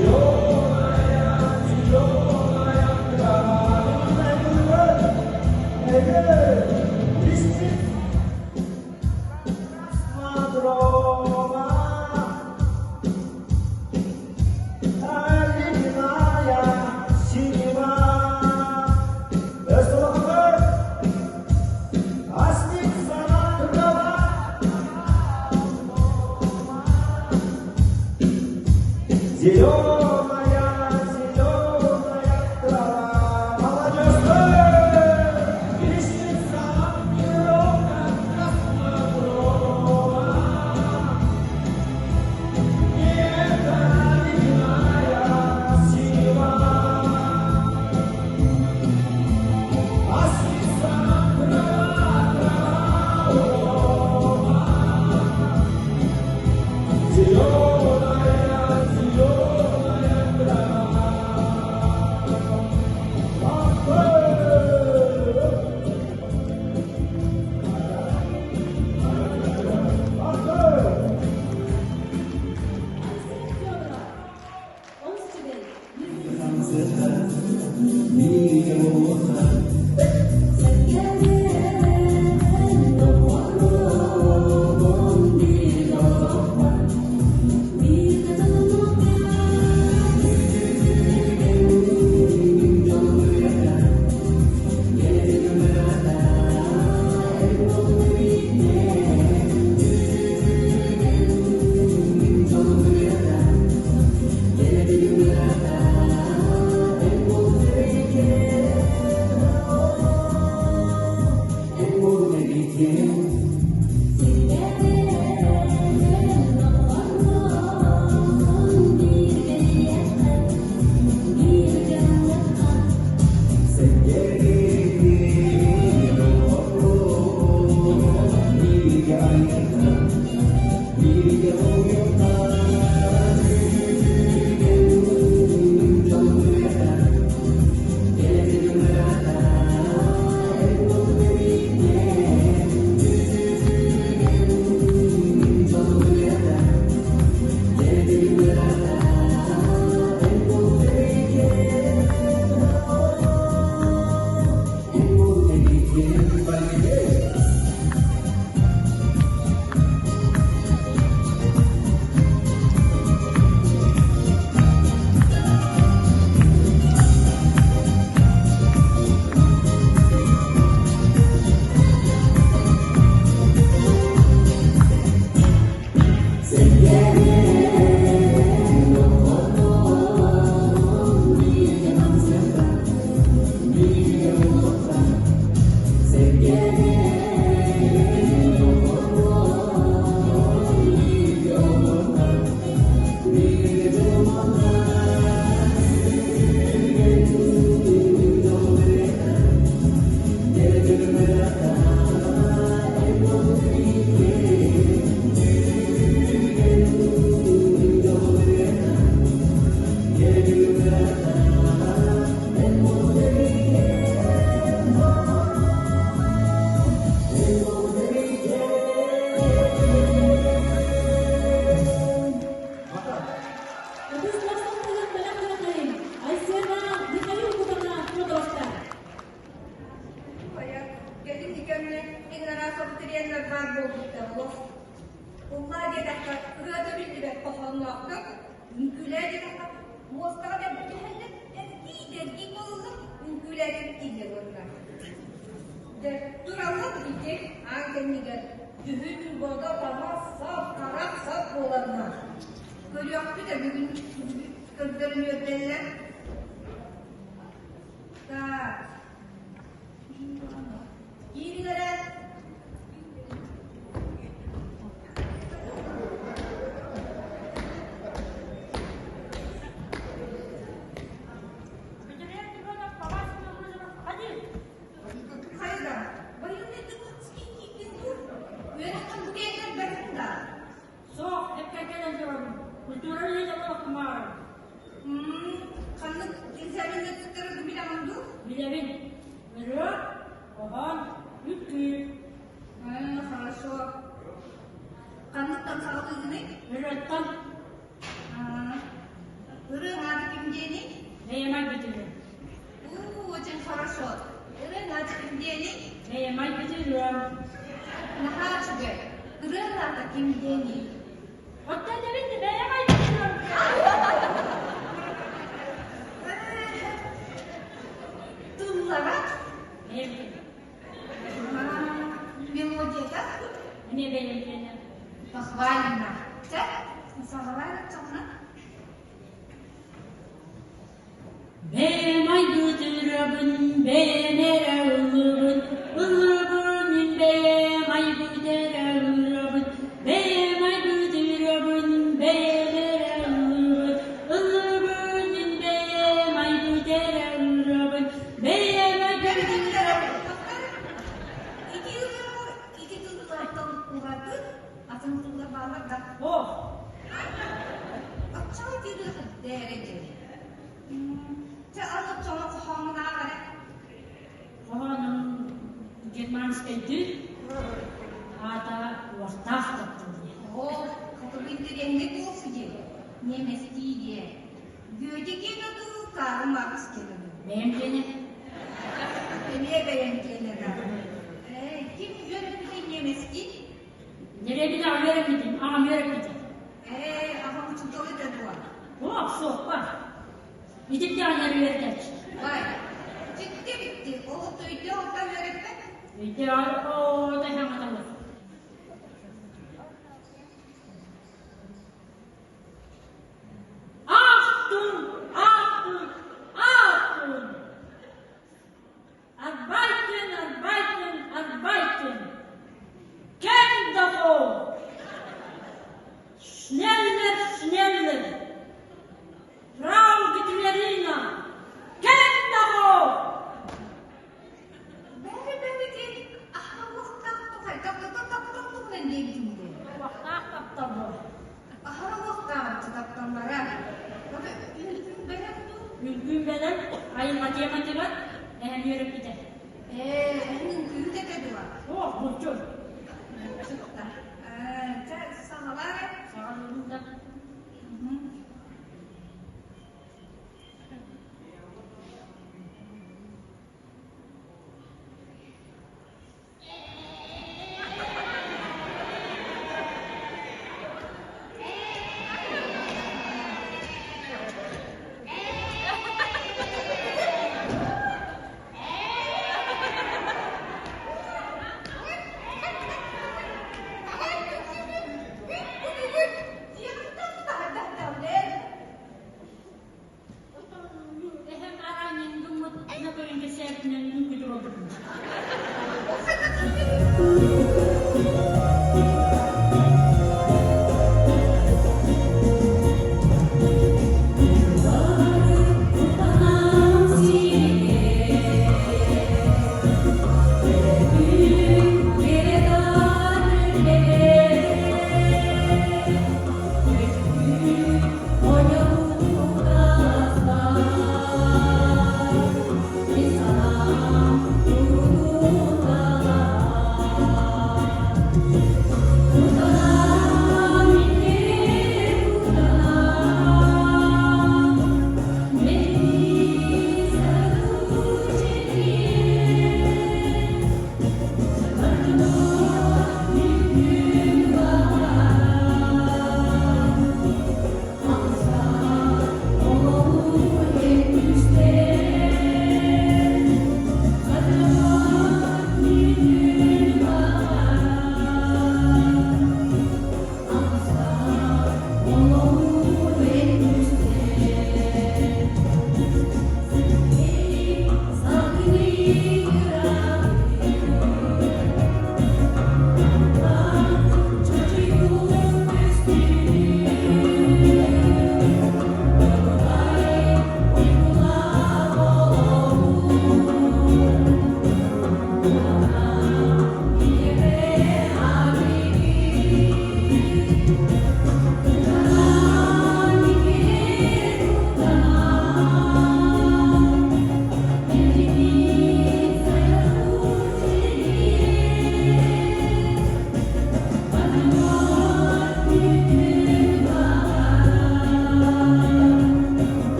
Зеленая, зеленая трава. Зеленая, зеленая трава, молодежь, Лисица, мирона, красноброва. Это ледяная синева, а снится трава, трава у дома. Зеленая, зеленая трава. ким диэний? Бэйэм айбытырым. У, очень хорошо. Ырыаҥааччы ким диэний? Бэйэм айбытырым. Наһаа үчүгэй. Ырыаҥаата ким диэний? Оттон эбит бэйэм айбытырым. Тыллара? Бэйэм. Мелодията? Эмиэ бэйэм диэнэ. Похвально. Чэ, саҕалаан оччоҕуна. Бэйэм айбытырабын, бэйэм эрэ ыллыбын, ыллыбын мин бэйэм айбыт эрэ ырабын, бэйэм айбытырабын, бэйэм эрэ ыллыбын, ыллыбын мин бэйэм айбыт эрэ ырабын, бэйэм айбытырабын. Ити ырыалар ити тыллартан ураты атын тыллар бааллар да? Ох! Оччоҕо ити ырыа дээрэ диэн. Чэ, аны оччоҕо хоһоонун аах эрэ. Хоһоонун германскайдыы аата уохтаах таптал диэн. Оо, хотугу интэриэһинэй буолсу диэн. Немецтии диэн. Гёте киэнэ дуу, Карл Маркс киэнэ дуу? Бэйэм диэнэ. Эмиэ бэйэм диэнэ да. Ээ, ким үөрэммитий немецтии? Дьэрэбин аҕам үөрэммитим, аҕам үөрэммитим. Ээ, аҕам учуутал этэ дуо? Суох, суоппар. Итирдэҕинэ үөрэтээччи. Бай, дьикти эбитти, ол өйдөөх оттон үөрэппэт? Өйдөөх оо, тайхаҥаталлар. Ахтун, ахтун, ахтун! Arbeiten, arbeiten, arbeiten! Кэм да Schneller, schneller! Frau Gitlerina! Кэм да Бэри бэри диэн аһара уохтаах таптал туһунан диэбитим дии. Уохтаах таптал буо. Аһара уохтаах тапталлара. Үҥкүүм бэлэм дуу? Үҥкүүм бэлэм, айылҕа тематыгар эһэм үөрэппитэ. Ээ, эһэҥ үҥкүүһүт этэ дуо? Суох, булчут. Булчут да. Ээ, чэ, саҕалаа эрэ. Саҕалыыбын да.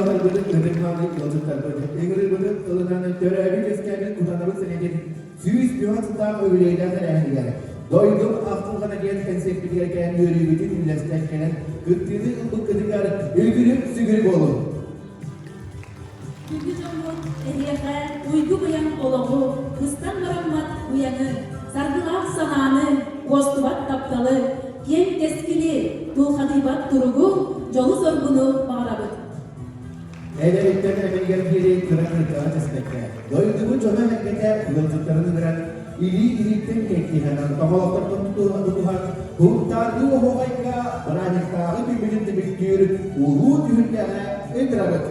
ыалларбытын, ытык-мааны ыалдьыттарбыт, ыҥырыыбытын ылынан төрөөбүт-үөскээбит Кутанабыт сэлиэтин 104 сыллаах үбүлүөйдээх тэрээһинигэр дойдум ахтылҕана диэн кэнсиэрпитигэр кэлэн үөрүүбүтүн үллэстэн кэлэн кыттыыны ылбыккытыгар үгүрү-сүгүрү буолуҥ! Күндү дьоммут, эһиэхэ уйгу-быйаҥ олоҕу, быстан бараммат уйаны, саргылаах санааны, уостубат тапталы, киэҥ кэскили, тулхадыйбат туругу, дьолу-соргуну баҕарабыт. Эдэриттэн эмэнигэр диэри кыра кырдьаҕа түспэккэ, дойдубут дьоно эһэргэтэ ыалдьыттарын ыҥыран, илии-илииттэн кэккиһэн, тоһоҕолортон тутуһан, Һунтаардыы оһуохайга бырааһынньыктааҕы күммүтүн түмүктүүр улуу түһүлгэҕэ ыҥырабыт.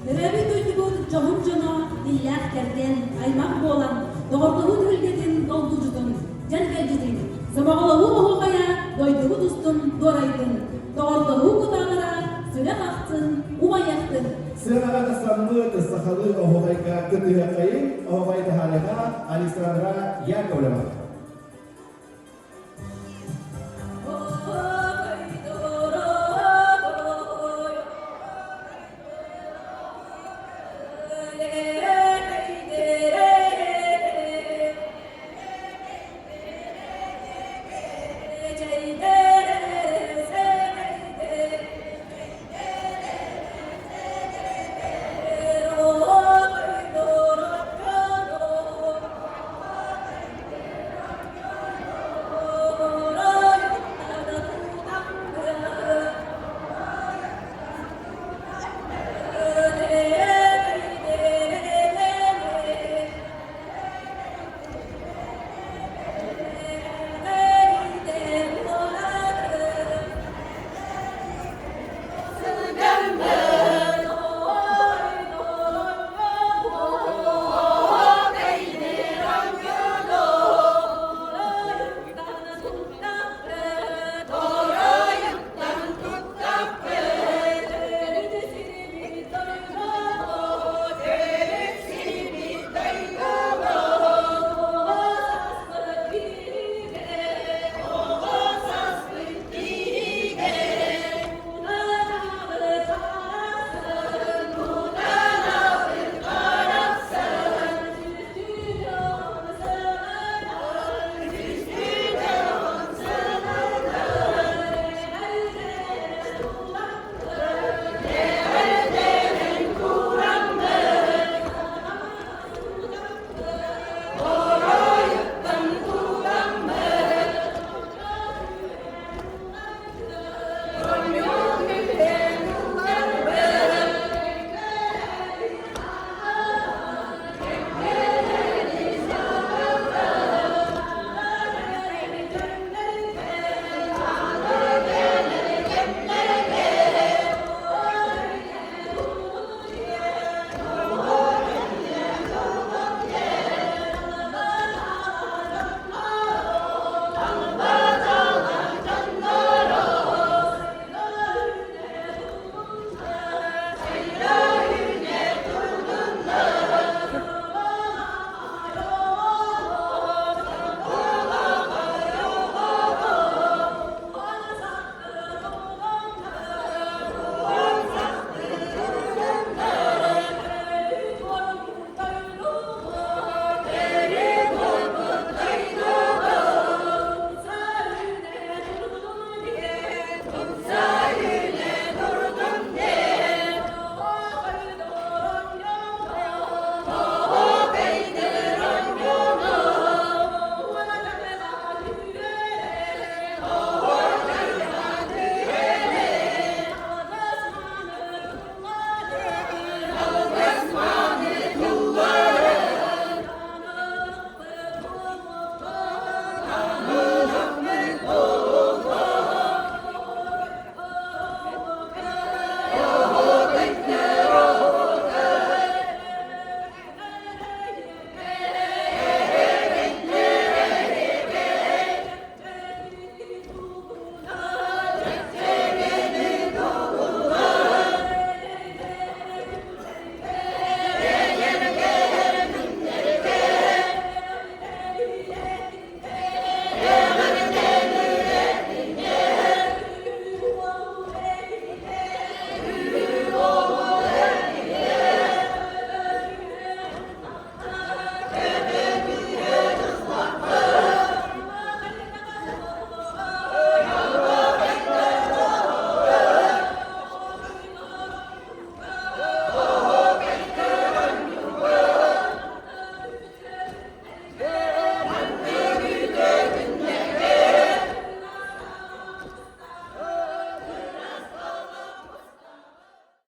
Төрөөбүт дойдубут дьоһун дьоно иллээх кэргэн, аймах буолан, доҕордоһуу түһүлгэтин долгучутун, дьэргэлдьитин, сомоҕолоһуу оһуохайа дойдубут устун дуорайдын, доҕордоһуу кутаалара сүрэх ахсын умайыахтын. Сыанаҕа тахсаммыт сахалыы оһуохайга кытыһыаххайын оһуохай таһаарыаҕа Александра Яковлева.